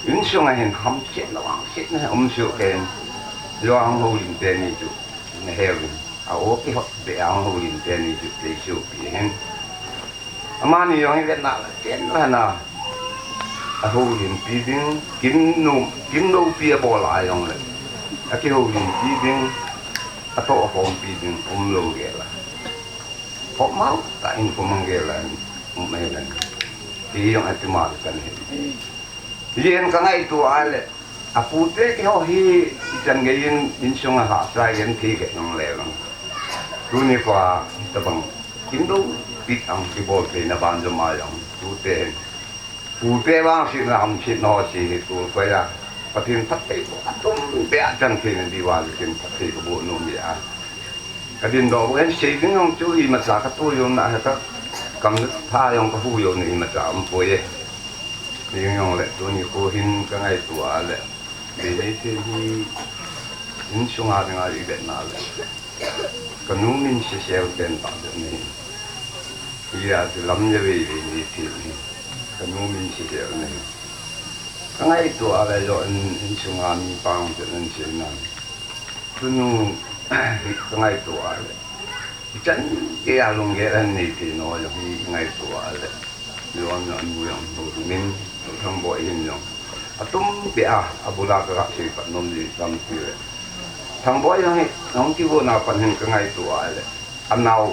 Insung a hin hamset na vangset na um su ken. Jo ang ho lim te ni chu. Na he lim. A o ki hot be ang ho lim te ni chu te su pi hin. Amani jong hi vetna la chen la na. A holimpi ding, kin nu, kin lopi a bol a jong le. A kiholimpi ding, a to a hompi ding, um lou gel a. Pho mau ta in ko mang gel a, um mai la. Ti jong a ti ma kan he. Yen ka ngaito a le. Apute keiho hi, ichan gei in, insung a hahsa in thei kei nung le lang. Tuni kho a, tabang, kin lopi ang kibol thei na ban jong ma jong, tute hin. Pute vangset na hamset na ho si hi tul kho a. Pathen phatthei ko, atum beh a chan thei na di va le kin phatthei ko bu nu mi a. Ka din doh bu en sei ding jong chu imacha ka tu jong na ha ka kam tha jong ka hu jong na imacha um poi e. Jing jong le tuni kho hin ka ngaito a le. Bei nei thei hi insung a ding a i vet na le. Ka nu min sesel pen ta de ni. Iya ti lam ja vei vei nei thei ni. Ka nu min sesel ni. Ka ngaito a le jo in, insung a mi pang te nan sei na. Tunu hi ka ngaito a le. Ichan gei a lunggel a nei thei no jong hi ngaito a le. Lon lon bu jong bu min, thang boi hin jong. Atum beh a, abul a ka ga sei pat nom di lam ti le. Thang boi jong hi, hung kigo na pan hin ka ngaito a le. Anao.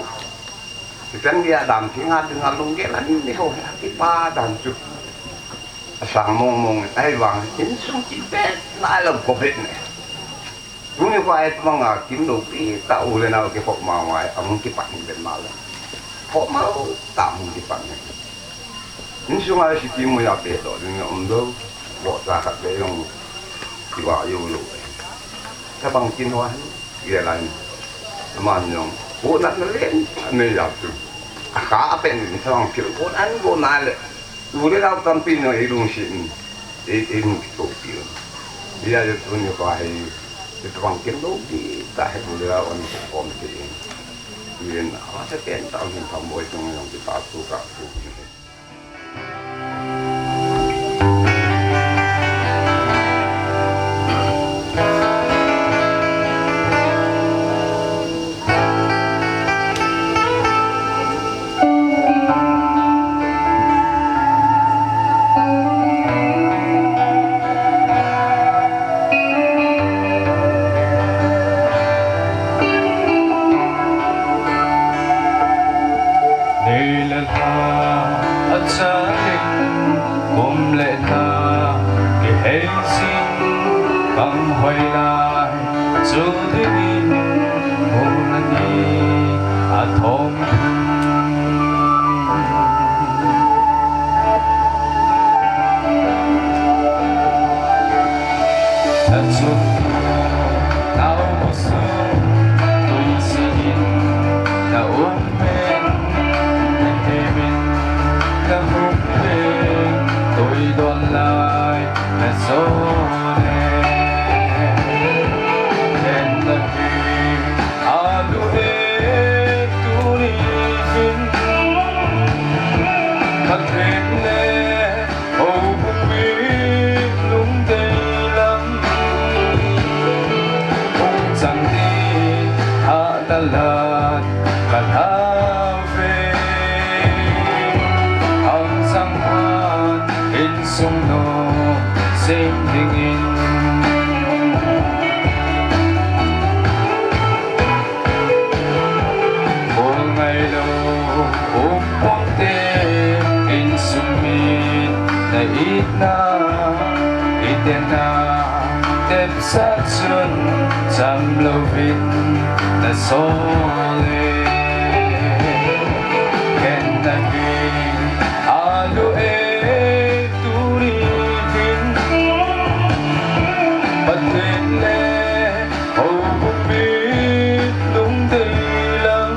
Ichan gei a dam thei nga ding a lunggel a nei ho hi, kipa dan chu. Asang mong mong, ahivang, insung chi pet, na lo ko pet ne. Tuni kho a et manga kin lopi ta u le nau kiphoh ma ngai, ahung kipat hin bet ma le. Phoh ma u ta hung kipat hin. Insung a siti mu ya pe to, ding um do, bo ta khat le jong, kiva yo lo. Tabang kin ho hin, ye lai. Aman jong, bo na na len, ame ya tu. A kha a pen, tabang kin bo na, bo na le. U le nau tampi no i lungset in, i, i lungset topi. Iya jo tuni kho a hi, i tabang kin lopi ta hi u le nau an ko kom te in. Yen a sa ken ta hin tham boi tung jong ki ta tu ka tu. Kihei jing kang hoi lai, chu dingin mun ani a thom. Achun nau musu tui sinin na um pen, na hemin na hum pen, tui don lai na sole. Ken na hi alu e tuni hin, ka ken le Houbung mi lungdei lam, hung chang ding hahna lan ka lhau ve. Hamsang phat insung nom sem dingin. Bol ngailou um ponte, insung min na itna, itna tepsa chun cham louvin na sole. Ken na hi alu e tuni hin, Pathen le Houbung mi lungdei lam,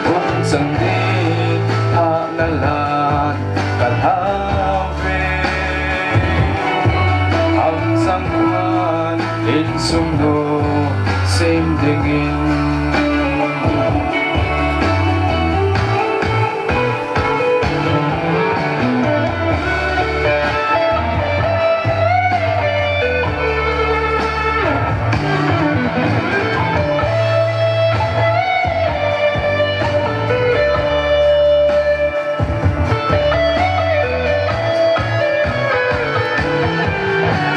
hung chang ding hahna lan ka lhau ve. Hamsang phat insung nom sem dingin.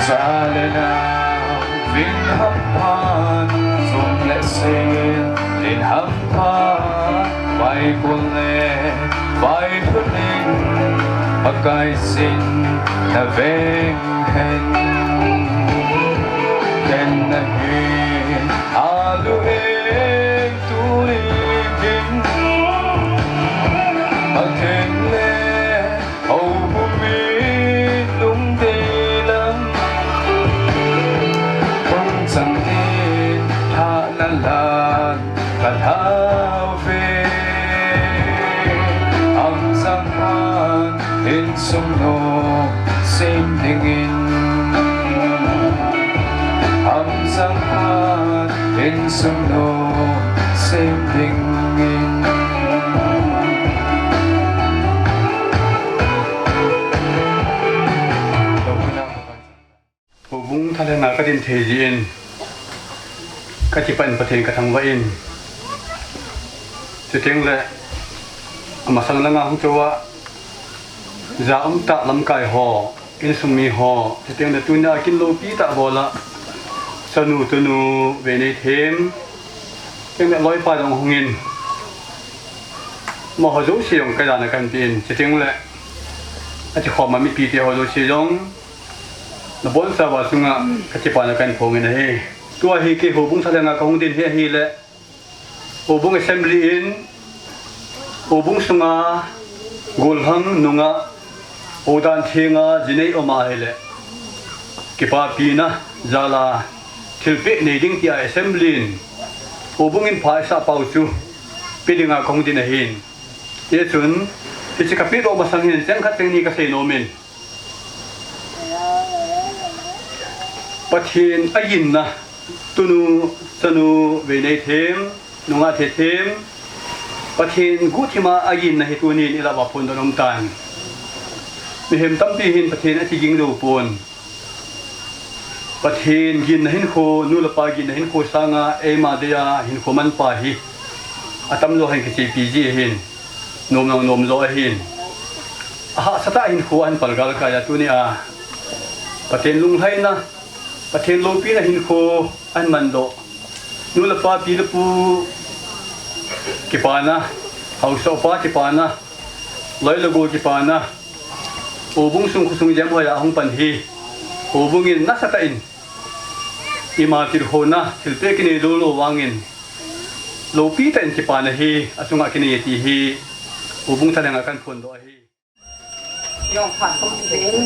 Cha le nao vin hampha, sum le sil in hampha, vaikol le vailhun in Pakai sin na veng hen. Ken na hi alu e tuni hin, Pathen le Houbung mi lungdei lam, hung chang ding hahna lan ka lhau ve. Hamsang phat insung nom sem dingin. Hamsang phat insung nom sem dingin. Houbung thalheng a ka din thei jeh in, ka kipah in Pathen ka thangvah in. Chuteng le, amasang langa hung chou a, ja um tah lamkai ho, insung mi ho, chuteng le tunia kin loupi tah bol a, chanu, tunu, Veinei them, chuteng le loipa jong hung in, amaho jouse jong ka jana kan pe in, chuteng le, achikhom a mipi te ho jouse jong, na bonchauva chunga ka kipana kan phong in ahi. Tua hi kei houbung thalheng a ka hung din hi ahile, houbung assembly in, houbung sunga, gollhang nunga, houdan thenga, jinei um ahile, kipapina jal a, thilpeh nei ding tia assembly in, houbung in pha eisah pau chu, pe dinga ka hung din ahin. Hichun, hiche ka pehdoh masang hin, cheng khat cheng ni ka sei nom in. Pathen a ginna, tunu, chanu, Veinei them, nungah the them, Pathen guhthima a ginna hi tunin i lah uva phondoh nom tan. Mihem tampi hin Pathen a kiging jou pon. Pathen ginna hinkho, nu le pa ginna hinkho sanga eima dia hinkho manpa hi atamjo hin kichepi ji ahin, nom jong nom jo ahin. Ahahsatah hinkho ahin palgal kai a tunia Pathen lunglhaina, Pathen loupina hinkho ahin mandoh. Nu le pa, pi le pu kipana, haosa upa kipana, loi le gol kipana, Houbung sung khosung ijemhoi a hung pan hi, houbung in nasatah in ima tilkhouna thilpeh kinei lou lou vangin, loupi tah in kipana hi achunga kinei e ti hi houbung thalheng a kahin phondoh ahi. Jong phat kom ti in,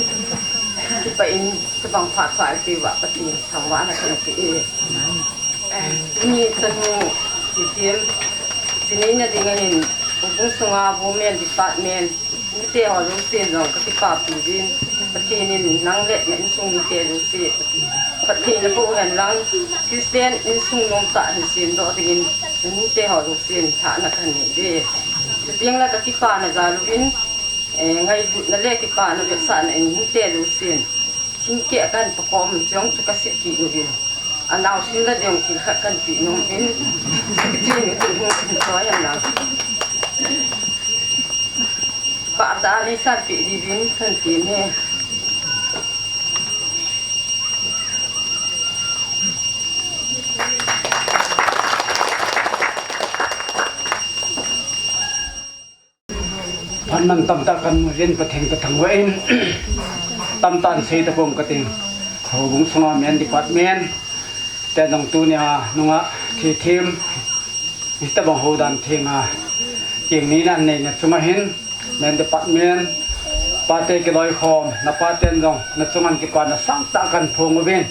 kipah in, kibang phat pha ti uva Pathen thangvahna kahin pe e. Tuni chanu Thithem jinei na ding ahin, houbung sunga Women Department mite ho jousen jong kakipapi uvin, Pathen in nang le na insung mite jouse Pathen in napoh hen lang, Christian insung nomtah hin semdoh dingin, mite ho jousen thahna kahin nei uve. Chuteng le kakipana jal uvin, eh, ngailutna le kipana vetsahna in mite jousen thingkeh kahin pakhom jong chu kasei kit uvin. Anaosen la ding thil khat kahin pe nom uvin. Kiti nu tu hung hin choi hen lang. Pah tah a neisanpeh diuvin kahin tem e. Phat mantam tah kahin mu uvin Pathen kathangvah in, tamtah in sei tapong kating. Houbung sunga Men Department ten jong tunia nungah Thithem hitabang houdan thenga kengneina aneina chunga hin, Men Department pate kiloikhomna paten jong nachunga kipana sangtah kahin phong uvin,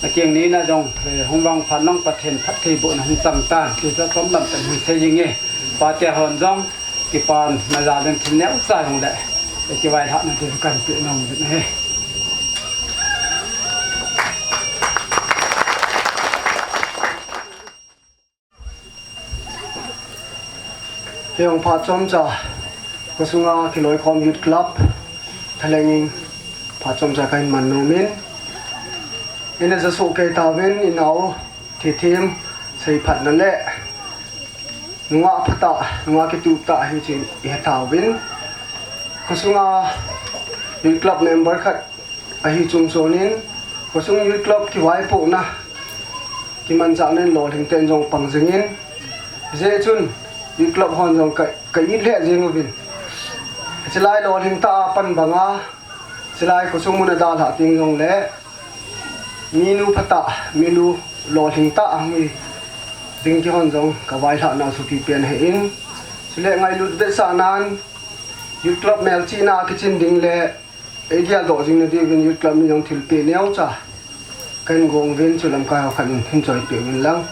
nakengneina jong, eh, hung vangphat nang Pathen phattheibohna hin chang tan ti chu chomlam tah in hin sei inge. Pate hon jong kipana jal in thil neocha jong le, eh, kivailhahna ding kahin pe nom uvin ahi. Kei jong phat chomcha khosunga Kiloikhom Youth Club thalheng in phat chomcha kahin man nom in, ina jasoh kei tauvin, inao Thithem seiphatna le nungah phatah, nungah kitup tah ahi chu ihe tauvin, khosunga Youth Club member khat ahi chungchon in, khosung Youth Club kivaipohna kimanchahna in lolhing ten jong pang jingin, hijeh chun Youth Club hon jong ka, ka it lheh jeng uvin. Chulai lolhing tah a pan banga, chulai khosung muna dalhah teng jongle, minu phatah, minu lolhing tah hung hi ding kihon jong kavailhahna thupi pen ahin. Chule ngailut vetsahnan Youth Club melchihna kichin ding le, eigeldoh jing nadiuvin Youth Club in jong thilpeh neocha kahin gong uvin, chu lamkai ho khat in hin choipeh uvin lang.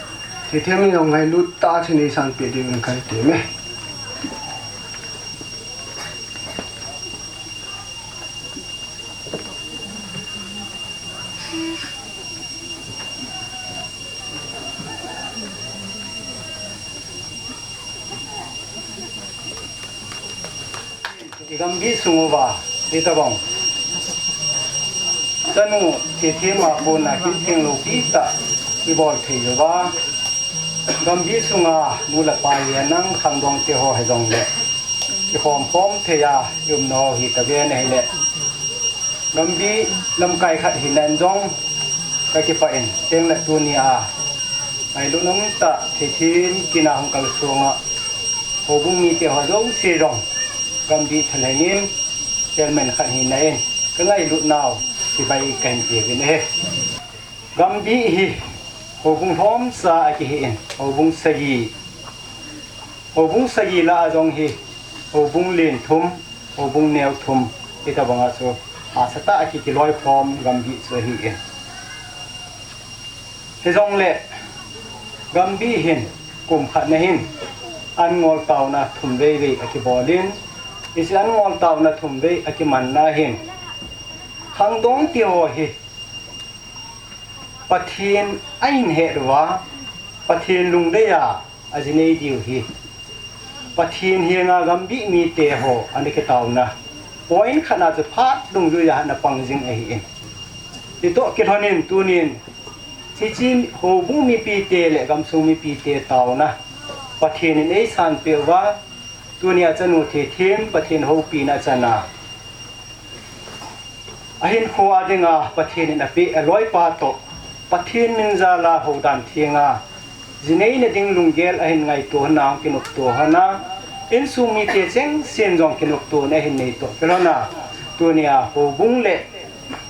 Thithem in jong ngailut tah a thil neisanpeh diuvin kahin tem e. I gambih sung uva, hitabang chanu Thithem a kona kintheng loupi tah ibol thei uva, gambih sunga nu le pa hi nang khangdong te ho hijongle, ikhomkhom thei a i umna ho hi kaven ahile, gambih lamkai khat hina in jong kakipah in, tengle tunia ngailutna umtah Thithem kin a hung kalsong a houbung mite ho jouse jong gambih thalheng in chairman khat hina in kangailutnau chibai kahin peuvin ahi. Gambih hi houbung lhomsa akihi in, houbung sagi, houbung sagi lah a jong hi houbung len thum, houbung neo thum, hitabanga chu hahsatah a ki, kiloikhom gambih chu ahi in. Hijongle gambih hin kum khat na hin an ngol taona thum veivei akibol in, hiche an ngol taona thum vei akimanna hin khangdong te ho hi Pathen ahin het uva, Pathen lungdei a ajinei diu hi Pathen henga gambih mite ho ana kitaona point khat na chu phat dungjuia ana pang jing ahi in. Hitoh kilhon in tunin hiche houbung mipite le gamsung mipite taona Pathen in eisanpeh uva, tunia chanu Thithem Pathen houpina chana ahinkho a dinga Pathen in apeh aloipa toh Pathen min jal a houdan thenga jineina ding lunggel ahin ngaito hon a, hung kinopto hon a, insung mite chengsen jong kinoptona ahin nei toh kilhon a, Tunia houbung le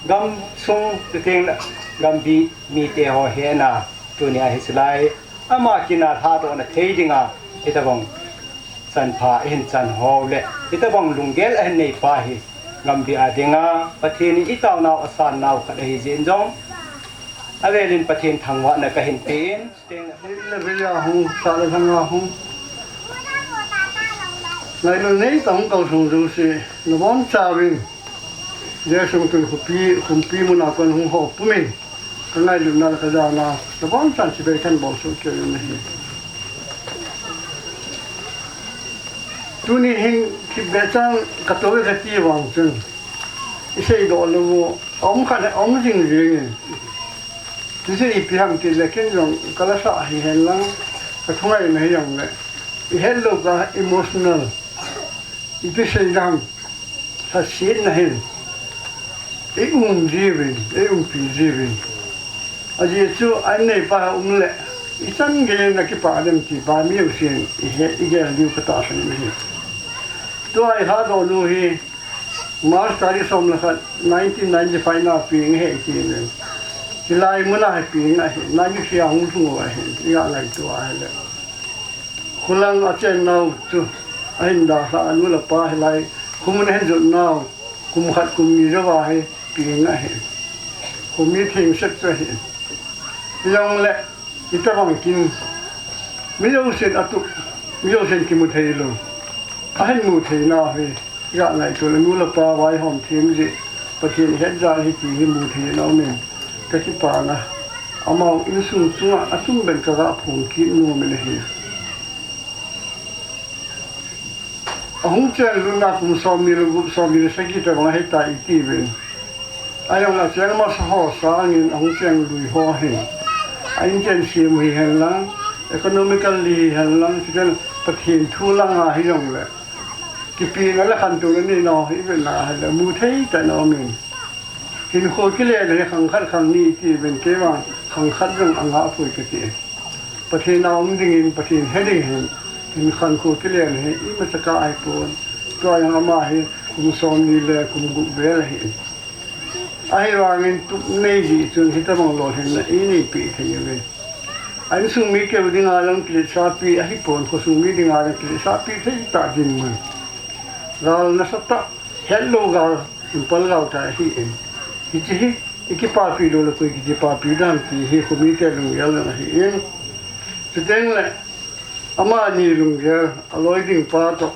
gamsung, chuteng le gambi mite ho hena, tunia hiche lai ama kin a lhadohna thei dinga hitobang chanpha ahin chan ho le hitobang lunggel ahin nei pa hi gambi a dinga Pathen in itaonau asannau khat ahi jeh in jong avel in Pathen thangvahna kahin pe in. Vel le vei a hung, sah le lhang a hung, ngailut neitah a hung kalsong jouse, nabonchauvin Jesu tun khopi, Khumpi mun a kon hung ho pumin, kangailutna le kajana nabonchauvin chibai kahin bolsoh kit in ahi. Tuni hin thipbeh chan katou e kati vang chun, iseidoh lou u aum khat aum jing jing in, hiche ipi ham tile ken jong kalasa hihen lang, kathungaina hijongle, ihet lou kah a emotional, ipi sei ding ham, lhasetna hin eium jiuvin, eiumpi jiuvin. Ajeh chu aneipa um le, ichan geiyin akipah dem ti pa mi jousen ihe, igel diu katahsan in ahi. Tua ilhadoh nu hi March tarik som le khat, nineteen ninety-five na peng ahi tin, hilai muna hi peng ahi, ninety-three a hung lhung u ahi, iga ngaito ahile. Khulang achennau chu ahin dalhah, anu le apa hilai khumun ahin jotnau, kum khat kum ni jouva hi peng ahi. Khomi thengset chu ahi. Hijongle, itobang kin, mi jousen atup, mi jousen kimu theilou, ahin mu theinau hi, iga ngaito le, nu le pa vaihom them jeh, Pathen hetjal ahi ti hi mu thei in aumin, kakipana, amau insung chunga atum ben kaga phong kit nomin ahi. Ahung chenlutna kum somni le gup, somni le sagi tobang ahitai itiuvin, ahijongle acheng masa ho sangin ahung cheng lui ho hin, a inchen sem hihen lang, economically hihen lang, chuteng Pathen thu langa hijongle, kipehna le khantouna neinau hi ivet na ahile mu thei tah in aumin. Hinkho kile le hi khang khat khang ni itiuvin, keivang khang khat jong angah poi kati. Pathen a um dingin, Pathen he ding hin, hin khankho kile le hi imacha kah ahipon. Tua jong ama hi kum somni le kum gup vel ahi. Ahivangin tup nei jeh chun hitobang lolhinna einei peh thei uve. A insung mi keu dinga jong kiletsahpi ahipon, khosung mi dinga jong kiletsahpi thei tah dinmun. Gal nasatah, hetlou gal, impal gal kah ahin. Hiche hi ikipapi lou le koi kikipapi ding ham ti hi khomite lunggel jong ahin. Chuteng le, amani lunggel, aloi ding pa toh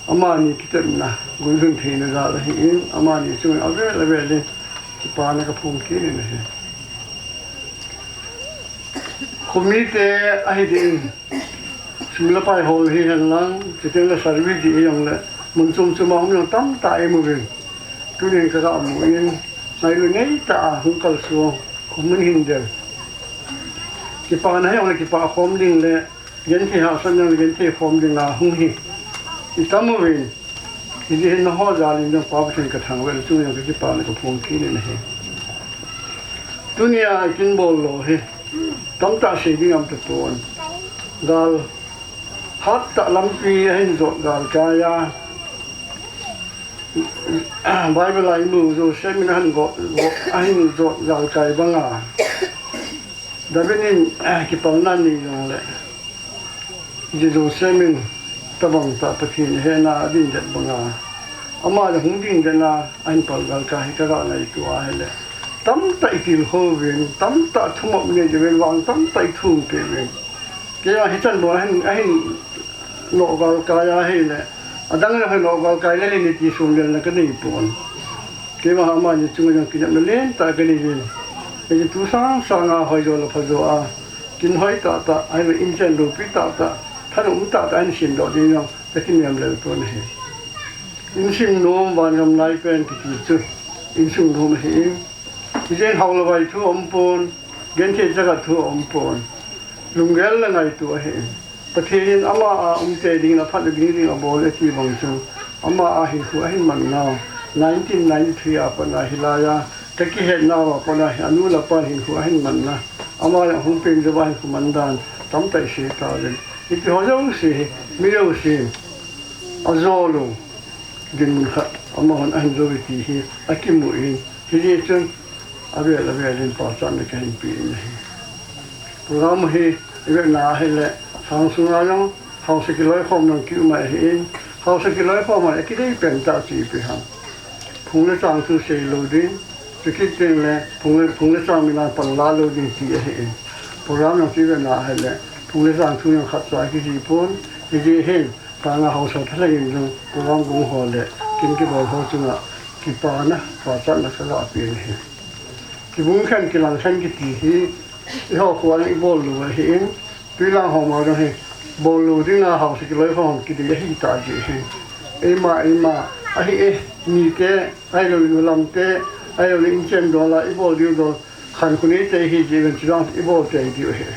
amani kitepna guilhun theina jal ahin, amani chunga avel avel in kipana kaphong kit in ahi. Khomite ahi din, sum le pai hol hihen lang, chuteng le service hijongle, mun chom chom a um jong tamtah imu uvin. Tunin kaga mu in, ngailut neitah a hung kalsong, khomun hin del, kipana hijongle kipah khom ding le, genthei hahsatna le genthei khom dinga hung hi itam uvin, hijeh hin nangho jal in jong Pa Pathen kathangvah in, chujong kakipana kaphong kit in ahi. Tunia ikin bol lou hi tamtah sei ding aum tapon. Gal hattah lampi ahin jot galkai a, Bible a imu Joseph in ahin go, go, ahin jot galkai banga David in, eh, kipalna nei jongle, Joseph in tabang tah Pathen hena ading det banga, ama le hung ding dena ahin pal galkai hi kaga ngaito ahile, tamtah itilkhou uvin, tamtah thumop nei uvin, vang tamtah ithum peh uvin. Kei a hichan bou ahin, ahin noh galkai ahile, adang le ahin noh galkai le le niti sum lelna kanei pon. Keima amani chunga jong kinepna lentah kanei jin. Kei tu sang sanga hoijo le phajo a, kin hoi tahtah, ahile inchen loupi tahtah, thanom tahtah ahin semdoh ding jong kakinem lel pon ahi. Insung nom vangam nai pen kiti chu insung nom ahin. Hijeh in hao le vai thu aum pon, genthei chakhat thu aum pon. Lunggel le ngaito ahin. Pathen in ama a umte dingin aphat le ding ding abol e ti bang chu, ama a hinkho ahin man nau, nineteen ninety-three a pat a hilai a kakihet nau a pat a hi anu le apa hinkho ahin man na, ama jong hung peng jouva hinkho man dan tamtah isei tauvin. Hitiho jouse hi mi jousen ajou lou dinmun khat amahon ahin jou e ti hi akimu in, hijeh chun avel avel in pachatna kahin pe in ahi. Program hi ivetna ahile sang sunga jong haosa kiloikhom jong kium ahin, haosa kiloikhom a kidei pen tah chu ipi ham. Phung le chang thu sei lou ding, chukit teng le phung le, phung le chang mina pang la lou ding ti ahin. Program jong chu ivetna ahile phung le chang thu jong khatcha kijih pon, hijeh hin Tanga haosa thalheng in jong program gong ho le kin kibol ho chunga kipana, pachatna kaga pe in ahi. Kibung khen, kilang khen kiti hi eiho kho a ibol lou ahin, twilang ho ma jong hi bol lou dinga haosa kiloikhom kidei ahi tah jeh hin. Eima, eima, ahi e, mite, ahilou le nulam te, ahilou le inchen dol a ibol diu dol, khankho neite ihi jeh uvin chuvang ibol tei diu ahi.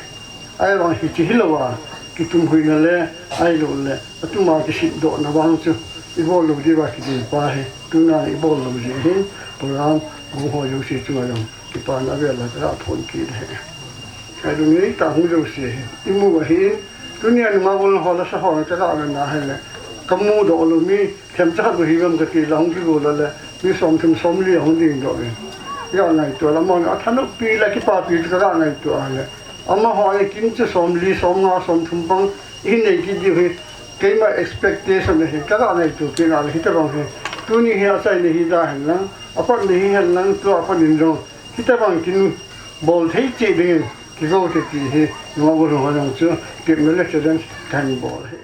Ahivang hiche hilou a, kitumhuina le, ahilou le, atuma kisitdohna vang chu ibol lou diuva kidei pa hi, tuna ibol lou jeh hin, program gong ho jouse chunga jong kipana vel a kaga phong kit ahi. Ahi, tuni tah hung jouse hi imu ahin, tunia nungah bul ho la sa ho kaga vetna ahile, kamudoh lou mi themcha khat bou hiuvem kati le hung kigol a le, mi somthum somli ahung dingdoh in. Iga ngaito le amahon athanoppi le kipapi chu kaga ngaito a le, amaho a kin chu somli, somnga, somthum bang ihin nei kit diu hi keima expectation ahi, kaga ngaito kit a le hitobang hi. Tuni hi achaina hi da henlang, apatna hi henlang, tua pat in jong hitobang kin bol thei cheh dingin kigou te ti hi nungah bul ho jong chu kipna le challenge kahin bol ahi.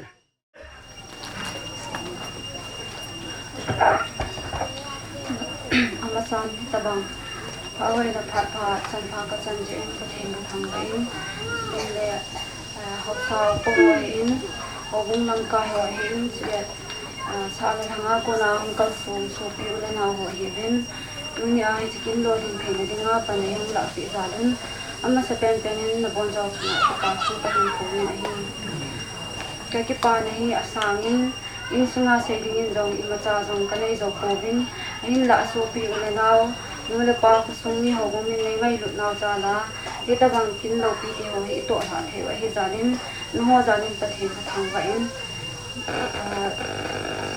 Amasan hitobang phathoina phat pha, chan pha kachan jeh in Pathen kathangvah in, tin le, eh, haosa upa ho ahin, houbung lamkai ho ahin, chule, eh, sah le lhanga kona hung kalsong sopi u le nao ho ahiuvin, tunia hiche kin lolhin theina dinga pan eihung lahpeh jal un, amasapen pen in nabonchau chunga kipa thu kahin phong in ahi. Kakipana hi asangin, insunga sei dingin jong imacha jong kanei jou pouvin, ahinla asopi u le nao, nu le pa, khosung mi houbung min neingailut nau jal a, hitobang kin loupi teho hi itoh lhah thei u ahi jal in, nangho jal in Pathen kathangvah in, ah,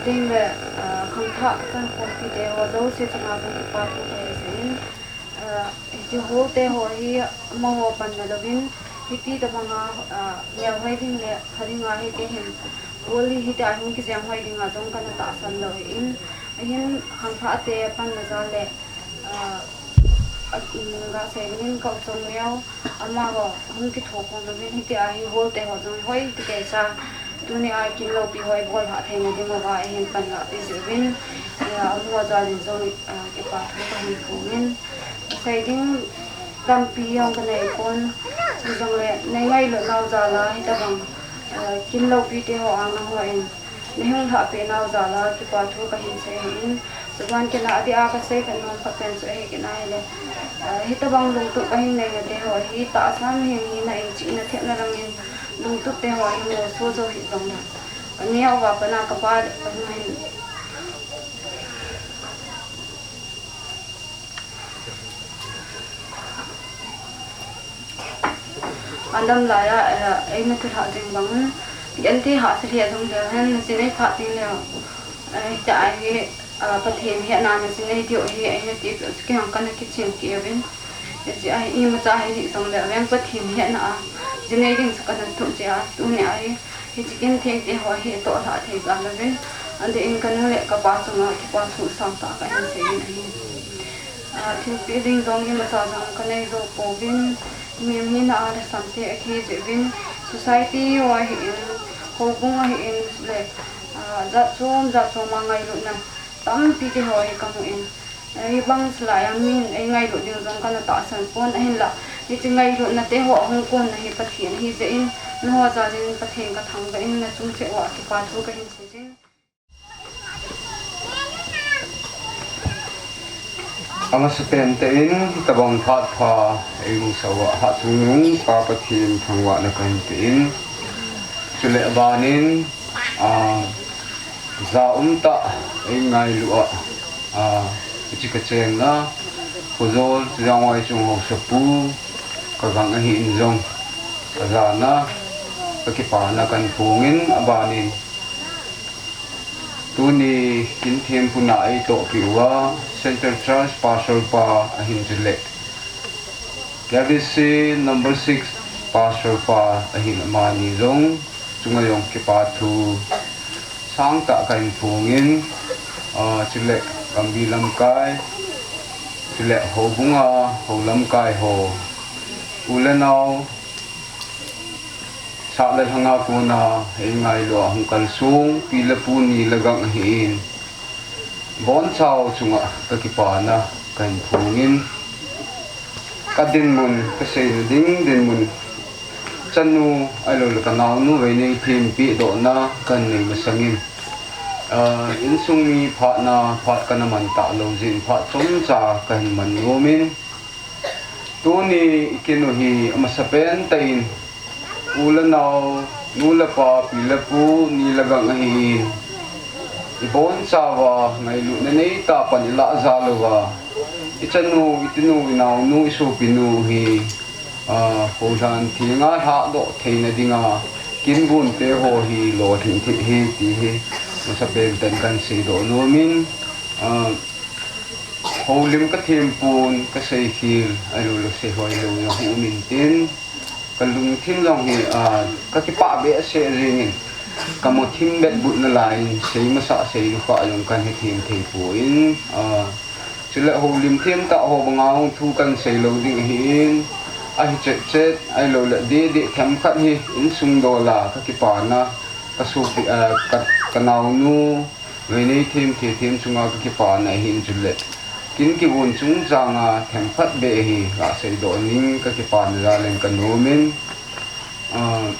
tin le, ah, khangthah kahin khompi teho jouse chunga jong kipa thu kahin sei in, ah, hiche hall teho hi amaho panna louvin, hiti tobanga, ah, melhoi ding le pha dinga hi keihin hall hi hitia hung kijenghoi dinga jong kana tahsan lou ahin, ahin khangthah te panna jal le, ah, a, um, gasei dingin ka u Chongneo, amaho hung kithokhom louvin hitia hi hall teho jong hoi kikeicha, tunia kin loupi ho ibol lhah theina dinguva eihin panlahpeh jeh uvin, ah, amaho jal in jong, ah, kipa thu kahin phong in, sei ding tampi jong kanei pon, chujongle neingailut nau jal a hitobang, ah, kin loupi teho a nangho in neihung lhahpeh nau jal a kipa thu kahin sei ahin, chuban kina adeh a kasei khat nom khat pen chu ahi kit ahile, ah, hitobang lungtup kahin neina teho hi tahsa mihem hina in chihna thepna langin lungtup teho hi moso jou hih jongle, kaneo uva pat a kapa ahung hin Adam laiya, eh, eina thulhah jeng bangin, genthei hahsa lheh jong leu hen, najin ei phat ding leu, eh, hitia hi, ah, Pathen hetna najin ei diu hi, eina tipeh u chu keiman kana kichen kit uvin. Hiche a hi imacha hi hih jong leu hen, Pathen hetna a jin ei ding chu kana tup jeh a, tunia hi, hiche kin thengte ho hi itoh lhah thei jal louvin, adeh in kanu le kapa chunga kipa thu sangtah kahin sei in ahi. Ah, thilpeh ding jong imacha jong kanei jou pouvin, mihem hina a lhasam te akihi jeh uvin, society ho ahin, houbung ahin, le, ah, jat chom jat chom a ngailutna tampi teho hi kamu in, hibang salai a min eingailut ding jong kana tahsan pon, ahinla hiche ngailutna teho ahung konna hi Pathen ahi jeh in, nangho jal in Pathen kathangvah in, nachung cheh uva kipa thu kahin sei jin. Amasapen tah in, hitobang phat pha eimusah uva hatchungnung Pa Pathen thangvahna kahin pe in, chule abanin, ah, ja umtah eingailu a, ah, hiche kachenna, Khojol Chujang Waichung Haosapu kagang ahin jong, ajana kakipana kahin phong in, abanin Tuni kin thempu na eitohpi uva Central Church Pastor pa ahin chule K B C number six Pastor pa ahin amani jong chunga jong kipa thu sangtah kahin phongin, ah, chule gamgi lamkai, chule houbunga hou lamkai ho, u le nao, sah le lhanga kona eingailu a hung kalsong pi le pu, ni le gang ahin, bonchau chunga kakipana kahin phongin, kadinmun, kaseina ding dinmun, chanu ahilou le kanaonu Veinei thempi dohna kahin nei masangin, ah, insung mi phatna phat kana man talou jeh in phat chomcha kahin man nomin, tuni ikin u hi amasapen tah in u le nao, nu le pa, pi le pu, ni le gang ahin, ibonchauva ngailutna neitah pan ilah jal uva, ichanu, itinu, inaonu, isopinu hi, ah, houlhan thenga lhahdoh theina dinga kin gunte ho hi lolhing thei ahi ti hi amasapen tah in kahin seidoh nomin, ah, houlim kathempon, kaseikhel ahilou le seihoi lou jong hung um intin, kalungthim jong hi, ah, kakipah behseh jengin, kamuthim betbut nalaiyin sei masah sei lukha jong kahin hethem theipoi, ah, chule houlim themtah ho banga hung thu kahin seilou ding ahin, ahi chetchet ahilou le dehdeh themkhat hi insung dola kakipana, kasopi, ah, ka, kanaonu Veinei themthe them chunga kakipana ahin chule kin kigon chungchanga themkhat beh hi gaseidoh ning kakipana jal in kanomin, ah,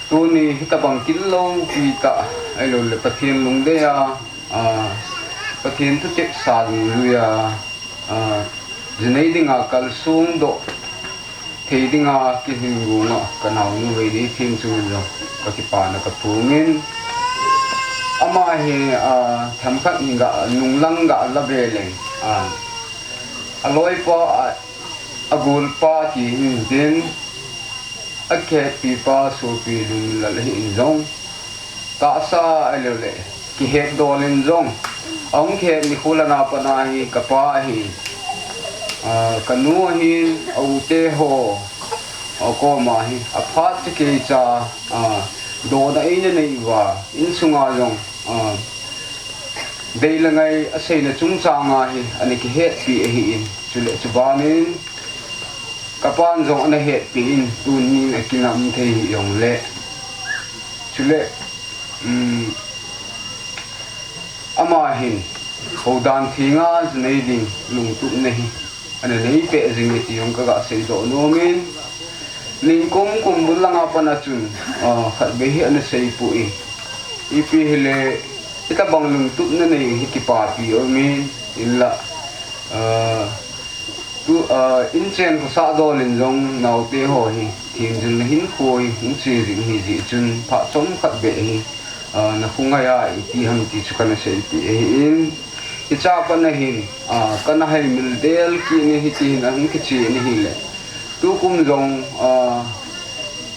tuni hitobang kin loupi tah ahilou le Pathen lungdei a, ah, Pathen thutepsa lungjuiya, ah, jinei dinga kalsong doh thei dinga kihin gonga kanaonu Veinei them chunga jong kakipana kaphongin, ama hi, ah, themkhat hi ga nunglang gala be leng, ah, aloipa, ah, agolpa ti hintin, akhetpipa sopi lunglal ahin jong, tahsa ahilou le kihetdol in jong, ahung kihet nikho lhana pat a hi kapa ahin, ah, kanu ahin, aute ho, akoma hi aphat chekeicha, ah, dohna eina nei uva, insunga jong, ah, dei le ngai aseina chungchanga hi ana kihetpi ahin, chule chubanin kapan jong ana hetpi in tunin akinam thei hijongle, chule, um, ama hin houdan thenga jinei ding lungtupna hi ana neipeh jing e ti jong kagaseidoh nomin, ningkum kumbul langa pat a chun, ah, khatvei hi ana seipoi, ipi hile, hitobang lungtupna nei hi kipapi aumin, hinla, ah, tu, ah, inchen khosah dol in jong naote ho hi thenjilna hinkho hi hung che jing ahijeh chun phat chomkhat beh hi, ah, nakhongai a iti ham ti chu kana seipeh ahin, hichea pat a hin, ah, kana haimil del kit in hitihin ahung kichen ahile, tukum jong, ah,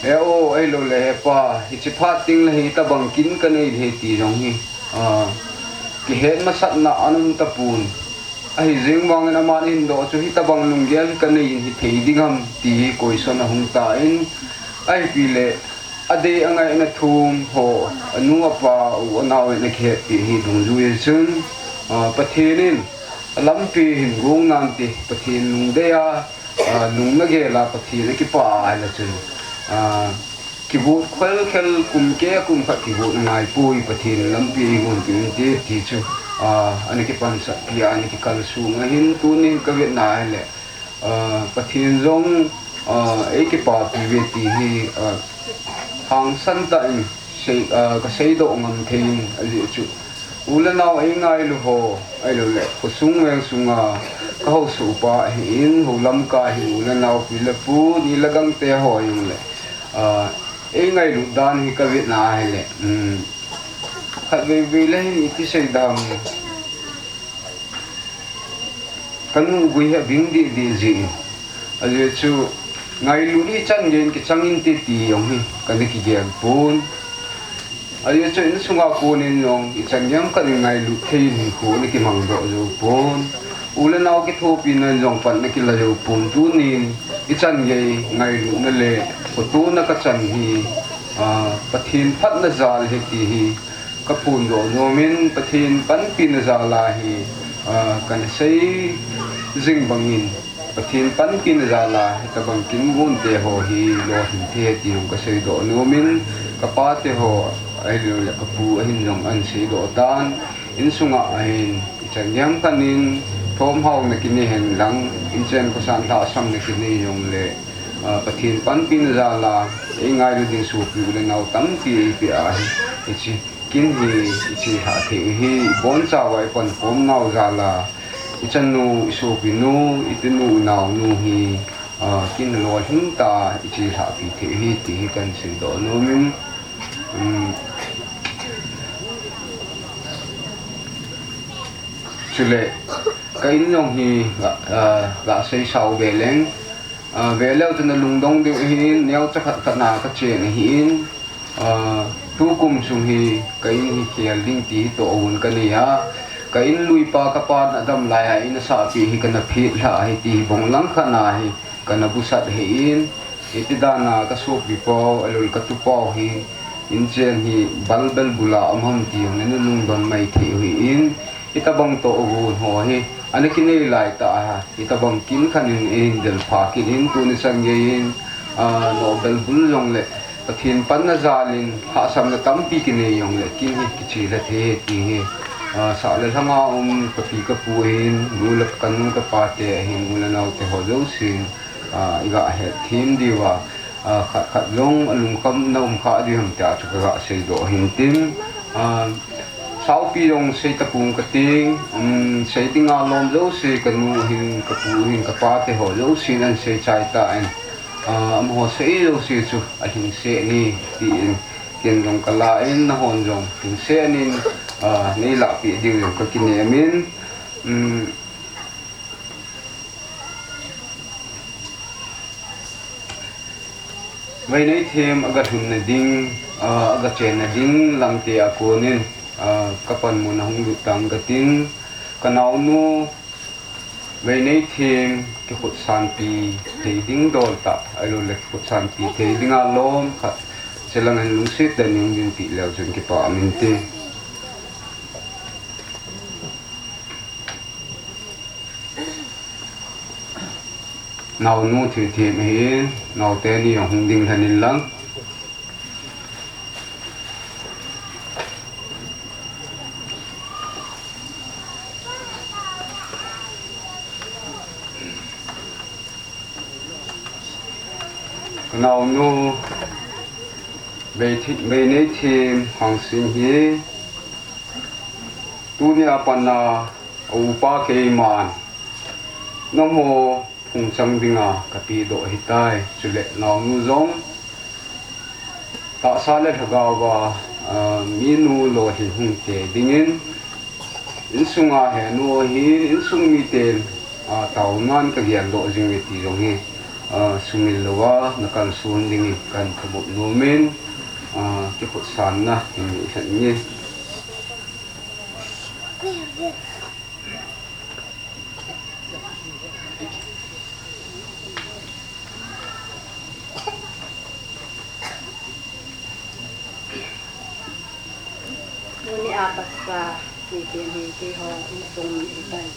he o ahilou le he pa, hiche phat tengle hitobang kin kanei ding ahi ti jong hi, ah, kihet masatna ana um tapon, ahijeng vangin aman ahindoh chu hitobang lunggel hi kanei in hithei ding ham ti hi question ahung tan, ahipi le adei angai ana thum ho, anu apa, u anao in akihetpi hi dungjuiya chun, ah, Pathen in alampi hin gong nante, Pathen lungdei a, ah, lungna gel a Pathen akipah ahile chun, ah, kigot khelkhel kum keh kum khat kigot angaipoi, Pathen lampi eigonpeh inte ti chu, ah, ana kipansatpi a ana kikalsong ahin, tunin kavetna ahile, ah, Pathen jong, ah, eikipapi uve ti hi, ah, hangsan tah in sei, ah, kaseidoh ngam thei in, ajeh chu u le nao eingailu ho, ahilou le khosung vengsunga kahousohpa ahin, hou lamkai hin u le nao, pi le pu, ni le gangte ho jongle, ah, eingailut dan hi kavetna ahile, um, khatvei vei le hin iti sei dam, kanuhgui hi abing dehdeh jeh in, ajeh chu ngailut ichan geiyin kichang inte ti jong hi kana kigel pon. Ajeh chu insunga konin jong ichan gei ham khat in ngailut thei in hinkho ana kimang doh jou pon. U le nao kithopina in jong pan ana kila jou pon, tunin ichan gei ngailutna le khotona kachan hi, ah, Pathen phatna jal ahi ti hi kaphondoh nomin, Pathen panpina jal a hi, ah, kana sei jing bangin, Pathen panpina jal a hitabang kin gonte ho hi lolhing thei ti jong kaseidoh nomin, kapate ho ahilouleh kapu ahin jong ahin seidoh tan, insunga ahin ichan gei ham khat in thomhaona kinei hen lang, inchen khosan lhahsamna kinei jongle, ah, Pathen panpina jal a eingailu ding sopi u le nao tampi eipeh a hi, hiche kin hi ichelhah thei u hi, ibonchauva ipankhom nau jal a, ichanu, isopinu, itinu, inaonu hi, ah, kin lolhing tah a ichelhahpi thei u hi ti hi kahin seidoh nomin, um, chule ka in jong hi ga, ah, gasei sao ve leng, ah, veleu chun alungdong diu ahin, neocha khat khat na kachen ahin, ah, tukum sung hi ka in hi khel ding ti hi tohgon kanei a, ka in luipa kapan adam lai a in asahpeh hi kana phetlhah ahi ti hi bong langkhat na hi kana busat ahin, hiti dan a kasopi pau, alol katu pau hi, inchen hi balbel bul a um ham ti jong nana lungdon mai thei u ahin, hitabang tohgon ho hi ana kinei laitah a, hitabang kin khat in eihin delpha kit in, tuni chan gei in, ah, nohbel bul jongle Pathen panna jal in lhahsamna tampi kinei jongle kin hi kichelha thei e ti hi, ah, sah le lhanga um kapi kapu ahin, nu le kanu kapate ahin, u le naote ho jousen, ah, iga hetthem diuva, ah, khat khat jong alungkhamna um kha diu ham tia chu kaga seidoh ahin tin, ah, saopi jong sei tapong kating, um, sei dinga lom jouse kanu ahin, kapu ahin, kapate ho jousen ahin seichai tan, ah, amaho sei jouse chu alhingset in tin, ken jong kala in, nahon jong lhingset in, ah, neilahpeh diu jong kakinem in, um, Vaineithem aga lhunna ding, ah, aga chenna ding lamte a konin, ah, kapanmun ahung lut tang katin, kanaonu Vaineithem kikhutsanpi thei ding dol tah, ahilouleh kikhutsanpi thei dinga lom khat, chelang hin lungset tah in dinpi leu chun kipa um inte. Naonu Theithem ahin, naote ni ahung ding lhon in lang. Kanaonu Vei-, Vaineithem Hangsing hi tunia pat a upa keiman nangho phungchang dinga kapehdoh ahitai. Chule naonu jong tahsa le lhagaova, ah, minu lolhing hung te dingin, insunga henu ahin, insung miten, ah, taonan kageldoh jing e ti jong hi, ah, sumil louva nakalson dingin kahin thumop nomin, ah, kikhutsanna hin nei lhon inge. Tuni a tahsa, mi pen hi keiho insung mi ahitai.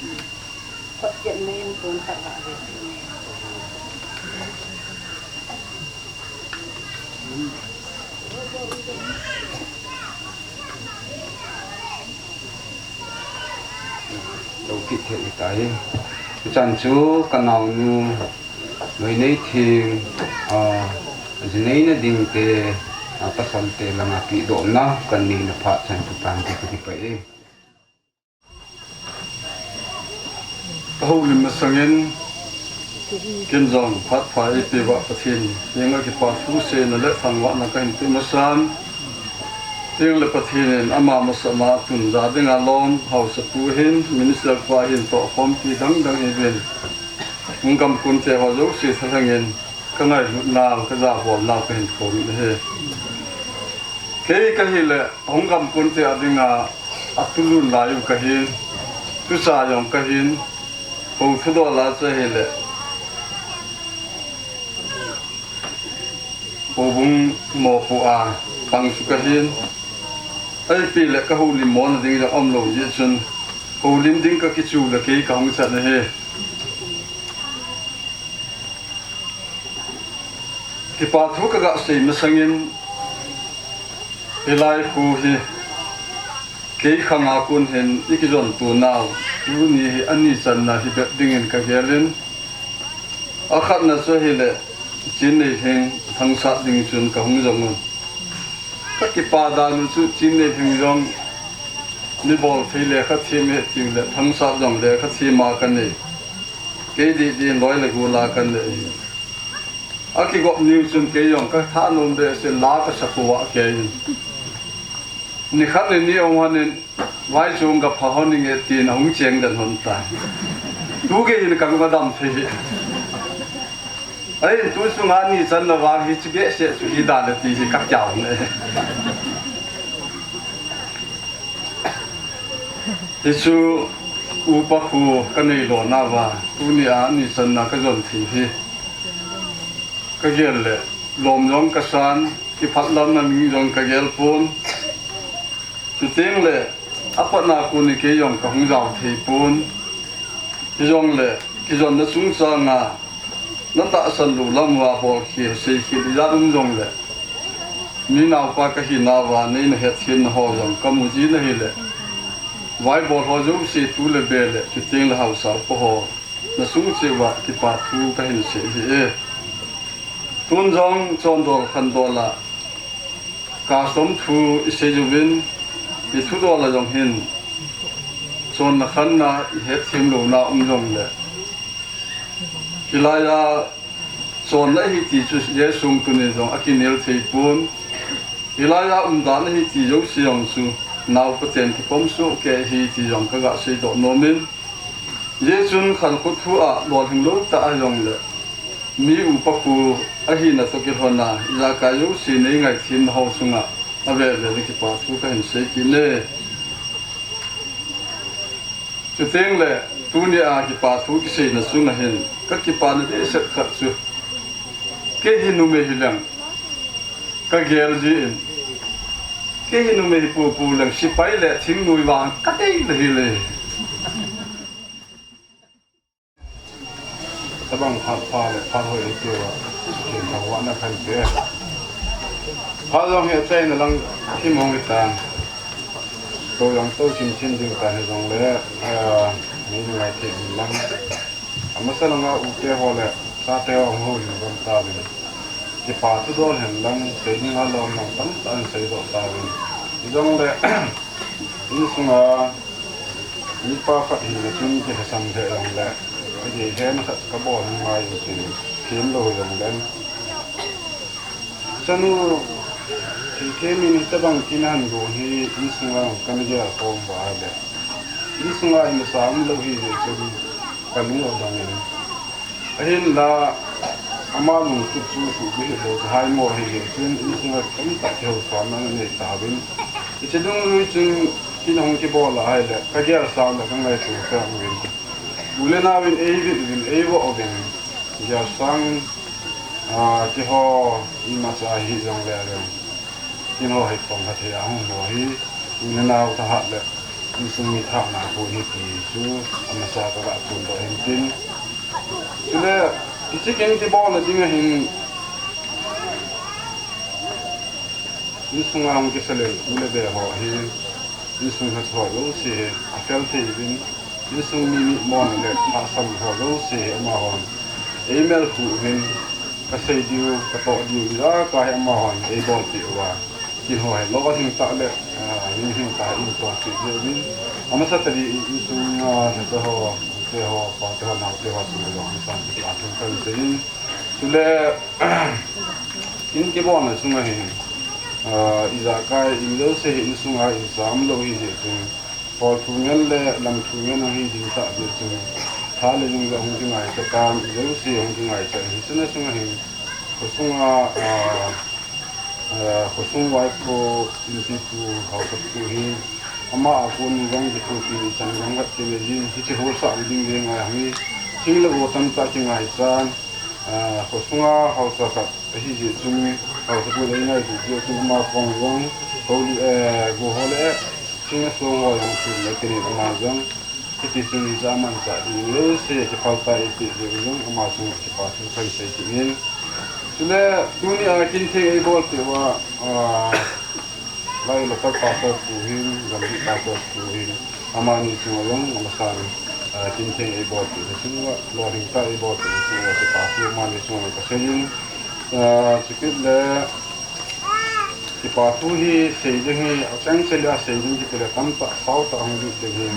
Khut chetna in pon khat ga ve. Lou kit thei tai. Hichan chu kanaonu Vaineithem, ah, jineina dingte, ah, pasalte langa pehdohna kahin neina phat chan chu tante kati pai e. Ka houlim masangin, ken jong phat pha eipeuva Pathen henga kipa thu seina le thangvahna kahin pe masan. Tengle Pathen in ama masanga tun ja dinga lom, haosapu hin, minister pa hin tohkhompi dang dang eiven. Hung gamkunte ho jouse thalhengin, ka ngailutnau, ka jabolnau kahin phong in ahi. Kei kahile, hung gamkon te a dinga, atulun lai u kahin, tucha jong kahin, hou thudol a chu ahile, houbung mopo a pang chu kahin, ahipi le ka houlim mona ding jong umlou jeh chun, houlim ding kakichu le kei kahung chan ahi. Kipa thu kaga sei masangin, hilai khu hi, kei khanga kon hin, ikijon tonau, tuni hi ani channa hi bep dingin kagelin, akhatna chu ahile, Chinneilhing Thangsat ding chun kahung jong un. Kakipa dan u chu Chinneilhing jong, mi bolthei lekha them ahi tiu le, Thangsat jong lekha them a kanei. Kei didi loi le gol a kanei. Akigop niu chun kei jong kathanom behseh la kasa kho a kei in. Nikhat ni ni ong hon in, vai chung kapha hon inge tin ahung cheng den hon tai. Tu kei hin kalung adam thei hi. Ahin tu sunga ani channa vang hiche behseh chu hi dan le ti hi kakihou ne. Hichu upa khu kanei lona uva, tunia ani channa kajon thei hi. Kagel le, lom jong kasan, kiphatlamna ding jong kagel pon. Chuteng le, apatna kon hi kei jong kahung jao thei pon. Hijongle, kijonna chungchanga, natahsan lou lam uva bolkhel, seikhel ijat um jongle, mi naopa kahinauva neina hetthemna ho jong kamu jin ahile, vaibol ho jouse tu le be le, chuteng le haosa upa ho, nasung cheh uva kipa thu kahin sei ahi e. Tun jong chondol khandol a, custom thu isei uvin, ithudol a jong hin, chonna khanna ihetthem louna um jongle, hilaiya chonna ahi ti chu Jesu tuni jong akinel thei pon, hilaiya umdan ahi ti jouse jong chu naopa ten kipom soh kei ahi ti jong kaga seidoh nomin, hijeh chun khankho thu a lolhing lou tah ahi jongle, mi upa khu ahina toh kilhona, ijakai jouse neingaithemna ho chunga avel vel a kipa thu kahin sei kit e. Chuteng le, tunia kipa thu kiseina chunga hin, kakipana dehset khat chu, kei hi numei hileng, kagel jin, kei hi numei hi popo leng, sepai le thingnoi vang kadei le hile. Tabang phat pha le phat hoi tiu a, kin thang wana khan te. Phat jong hi achaina lang thim hung hitan. Tou jong tou chin chin ding tan hijongle, mi ngaithei lang. Amasa langa ute ho le chate ho hung houlim jom tauvin. Kipa thudol hen lang, sei dinga lom lang tamtah in seidoh tauvin. Hijongle, insunga mipa khat hina chun kilhasam lheh jongle, kagei lhena khat kabol ngai in tin, themlou jongle, chanu, thil them in hitabang kin ahin gon hi insunga kana gel khom uva le, insunga imasa umlou hijeh chun kalung adong in, ahinla, ama lungtup chu suhbeh hilou chu haimo ahijeh chun insunga tamtah kihousona anei tauvin, hiche dungjui chun kin ahung kibol a ahile kagel sang le kangaito sang uvin, u le nao in eivet uvin, eivoh uvin, gelsang, keiho imacha hijongle, keiho hi pang kha thei a hung ho hi, u le nao thahat le insung mi thahna kon hi ti chu amasa kaga phondoh hin tin. Chule, hiche kin kibolna dinga hin, insunga hung kisa lel u le be ho hi, insung khat ho jouse hi afel thei uvin, insung mi mitmona le lhahsam ho jouse hi amahon eimelkhuh uvin, kasei diu, katoh diu, ijakai hi amahon eibolpeh uva, kin ho hi lolhing tah le, ah, ninglhing tah in tohpeh diu vin, amasa tah in insunga, ah, nacha ho, teho, pateho, naoteho chunga jong hung san kipathu kahin sei in. Chule, kin kibolna chunga hin, ah, ijakai in jouse hi insunga imasa umlou hijeh chun, hol thu ngen le lam thu ngen ahung hi ding tah jeh chun, tha le jung jong hung kingaicha tan, ijouse hung kingaicha in, hichena chunga hin, khosunga, ah, Khosung Vaipho inpitu haosatpu hin, ama a kon jong kithopi ichan jong khat kinei jin, hiche holsah ding le ngai hi, thing le go tamtah kingaichan, khosunga haosa khat ahi jeh chun, haosatpu le ngailutna jeh chun ama koma jong, holi, go ho le, thing le song ho jong thum le kinei ama jong, hiti chun hiche a manchah ding jouse kiphal tai ati jeh jong ama chunga kipa thu kahin sei kit in. Chule tunia kin theng eibol peh uva, lai local pastor pu hin, gamgi pastor pu hin, amani chunga jong amasan, kin theng eibol peh na chunga, lolhing tah eibol peh na chunga kipa thu amani chunga kasei in, chukit le kipa thu hi sei ding hi, acheng cheh le asei ding kiti le tamtah sautah hung lut ding hi.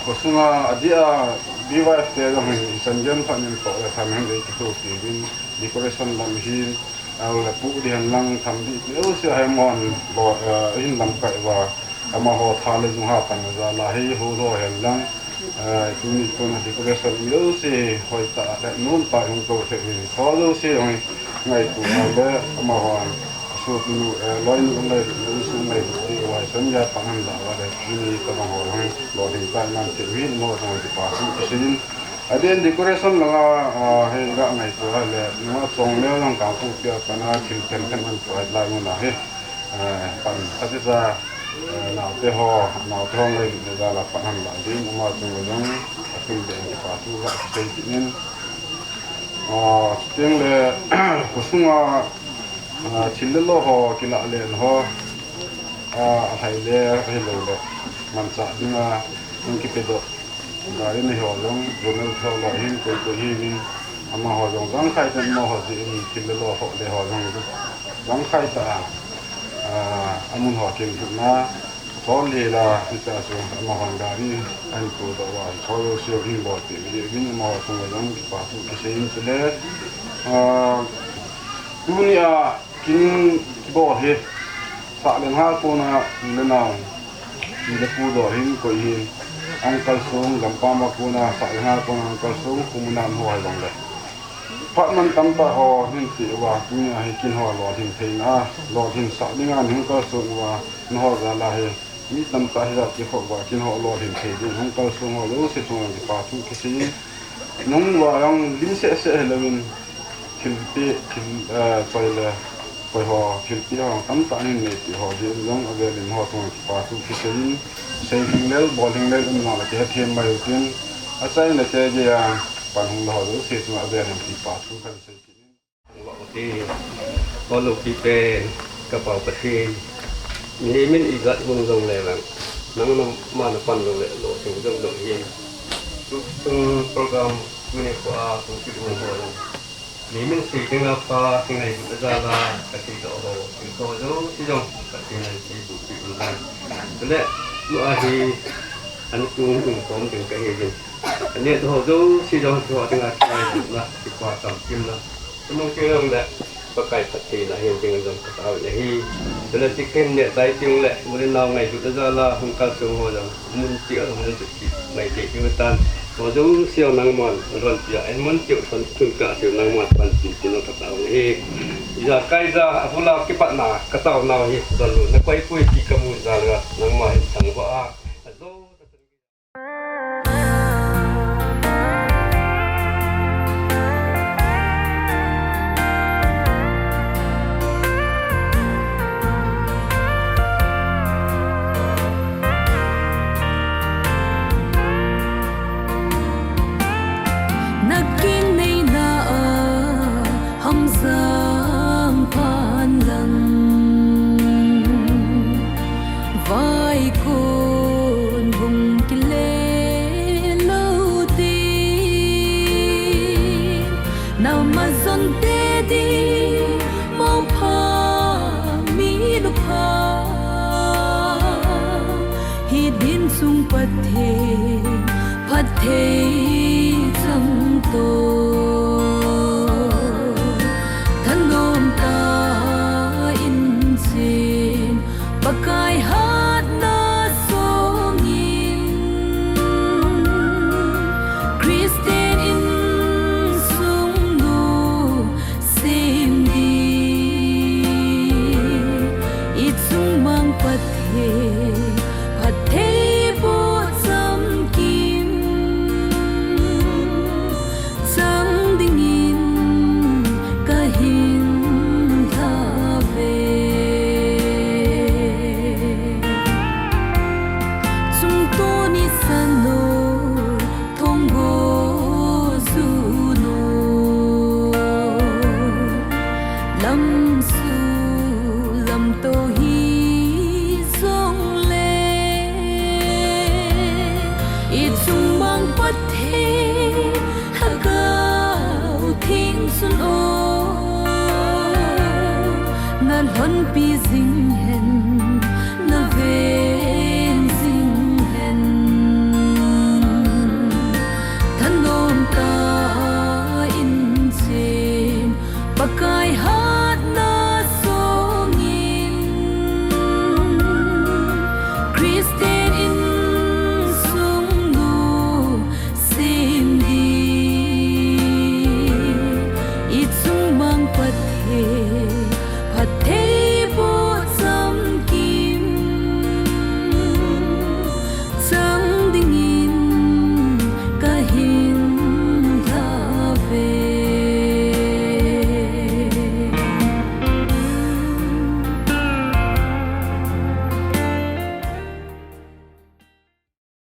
Khosunga adeh a B Y F te jong hin ichan gei tah in toh le thamin dei kithopi uvin, decoration lam hin, ahile puh ding hen lang tham ding ti jouse hi amahon, ahin lamkai uva, amaho tha le jung hatna jal a hi hol ho hen lang, tuni kona decoration jouse hoitah le nomtah hung tou thei hi, tho jouse jong hi ngaito a le amahon, asopinu, loinu ngailutna, insung ngailutna diuva ichan gei pan ahin lah uva le, tuni tobang ho jong lolhing tah in aman thei uvin amaho jong kipa thu kisei in. Adeh in decoration langa, hi ga ngaito a le, nunga chongleu jong Kangpokpi a pana thil themthem ahin provide lai mun a hi, pan khat cha, naote ho, naote ho ngailutna jal a pan ahin lah ding, ama chunga jong athil beh in kipa thu kasei kit in. Chuteng le, khosunga thil le lo ho kilah len ho, alhai le ahiloule manchah dinga hung kipedoh, gari nei ho jong, Ronald ho loi hin, koi koi hiuvin, amaho jong jangkhai tah in amaho jeh in thil le lo ho le ho jong jangkhai tah a, amun ho kinlhutna, chol le la, hitia chu amahon gari ahin pudoh uva, chol jouse ahin bolpeh uvin, amaho chunga jong kipa thu kisei in chule, tunia kin kibol hi, sah le ngah kona, le nao, pi le pu jouse hin koi hin, Uncle Song, gampam a kona, sah le ngah kona, Uncle Song, Pu Munam ho hijongle, phat man tamtah ho hin che uva, tunia hi kin ho lolhin theina, lolhin sah dinga nahung kalson uva, nangho jal a hi mi tamtah hijat kikhop uva, kin ho lolhin thei ding, nahung kalson ho jouse chunga kipa thu kisei in, nahung uva jong lim sehseh hilouvin, thilpeh, thil, choi le, koi ho, thilpeh ho tamtah nahin neipeh ho jeh in jong avel in nangho chunga kipa thu kisei in, sei lhinglel, bol lhinglel um jongle kihethem mai utin, achaina te geiya pan hung le ho jouse chunga avel in kipa thu kahin sei kit in. Vah uti, Holoupi pen, kapau Pathen, mihem in ijat hung jongle vang, nangma napan jongle lolhing jong jong hin, tu, tu program tuni khoa hung kibol ho jong, mihem in sei dinga pha, kingailutna jal a kaseidoh ho, thil ho jouse jong Pathen in eibohpeh un lang. Chule, tua hi, an kum in kom ding kahiuvin, aneh ho jouse jong hiche ho dinga kingailutna, kipa chamkimna, chuleh Pakai phattheina hin ding jong kataovin ahi. Chule hiche kin neh chai tengle, u le nao ngailutna jal a hung kalson ho jong, mun cheh a hung lut kit mai thei diu tan. Ho jouse jong nangman donbutna in mun cheh a hung lut kit diu nangman panpi tin jong kataovin ahi. Ijakai ja abul a kipatna kataonau hi, donbutna koipoi ti kamu jal a nangma hin thangvah a, ajo Na kin neina a hamjam phan lang, vaikon hung kile lou tin, na majon te ding mong pha, mi lupha, hi din sung Pathen phatthei chang to. Thanom tah in chen, Pakai hatna song in, Christian insung nu sem ding. Pathen, Lhagao Theng chun o, nalhonpi jing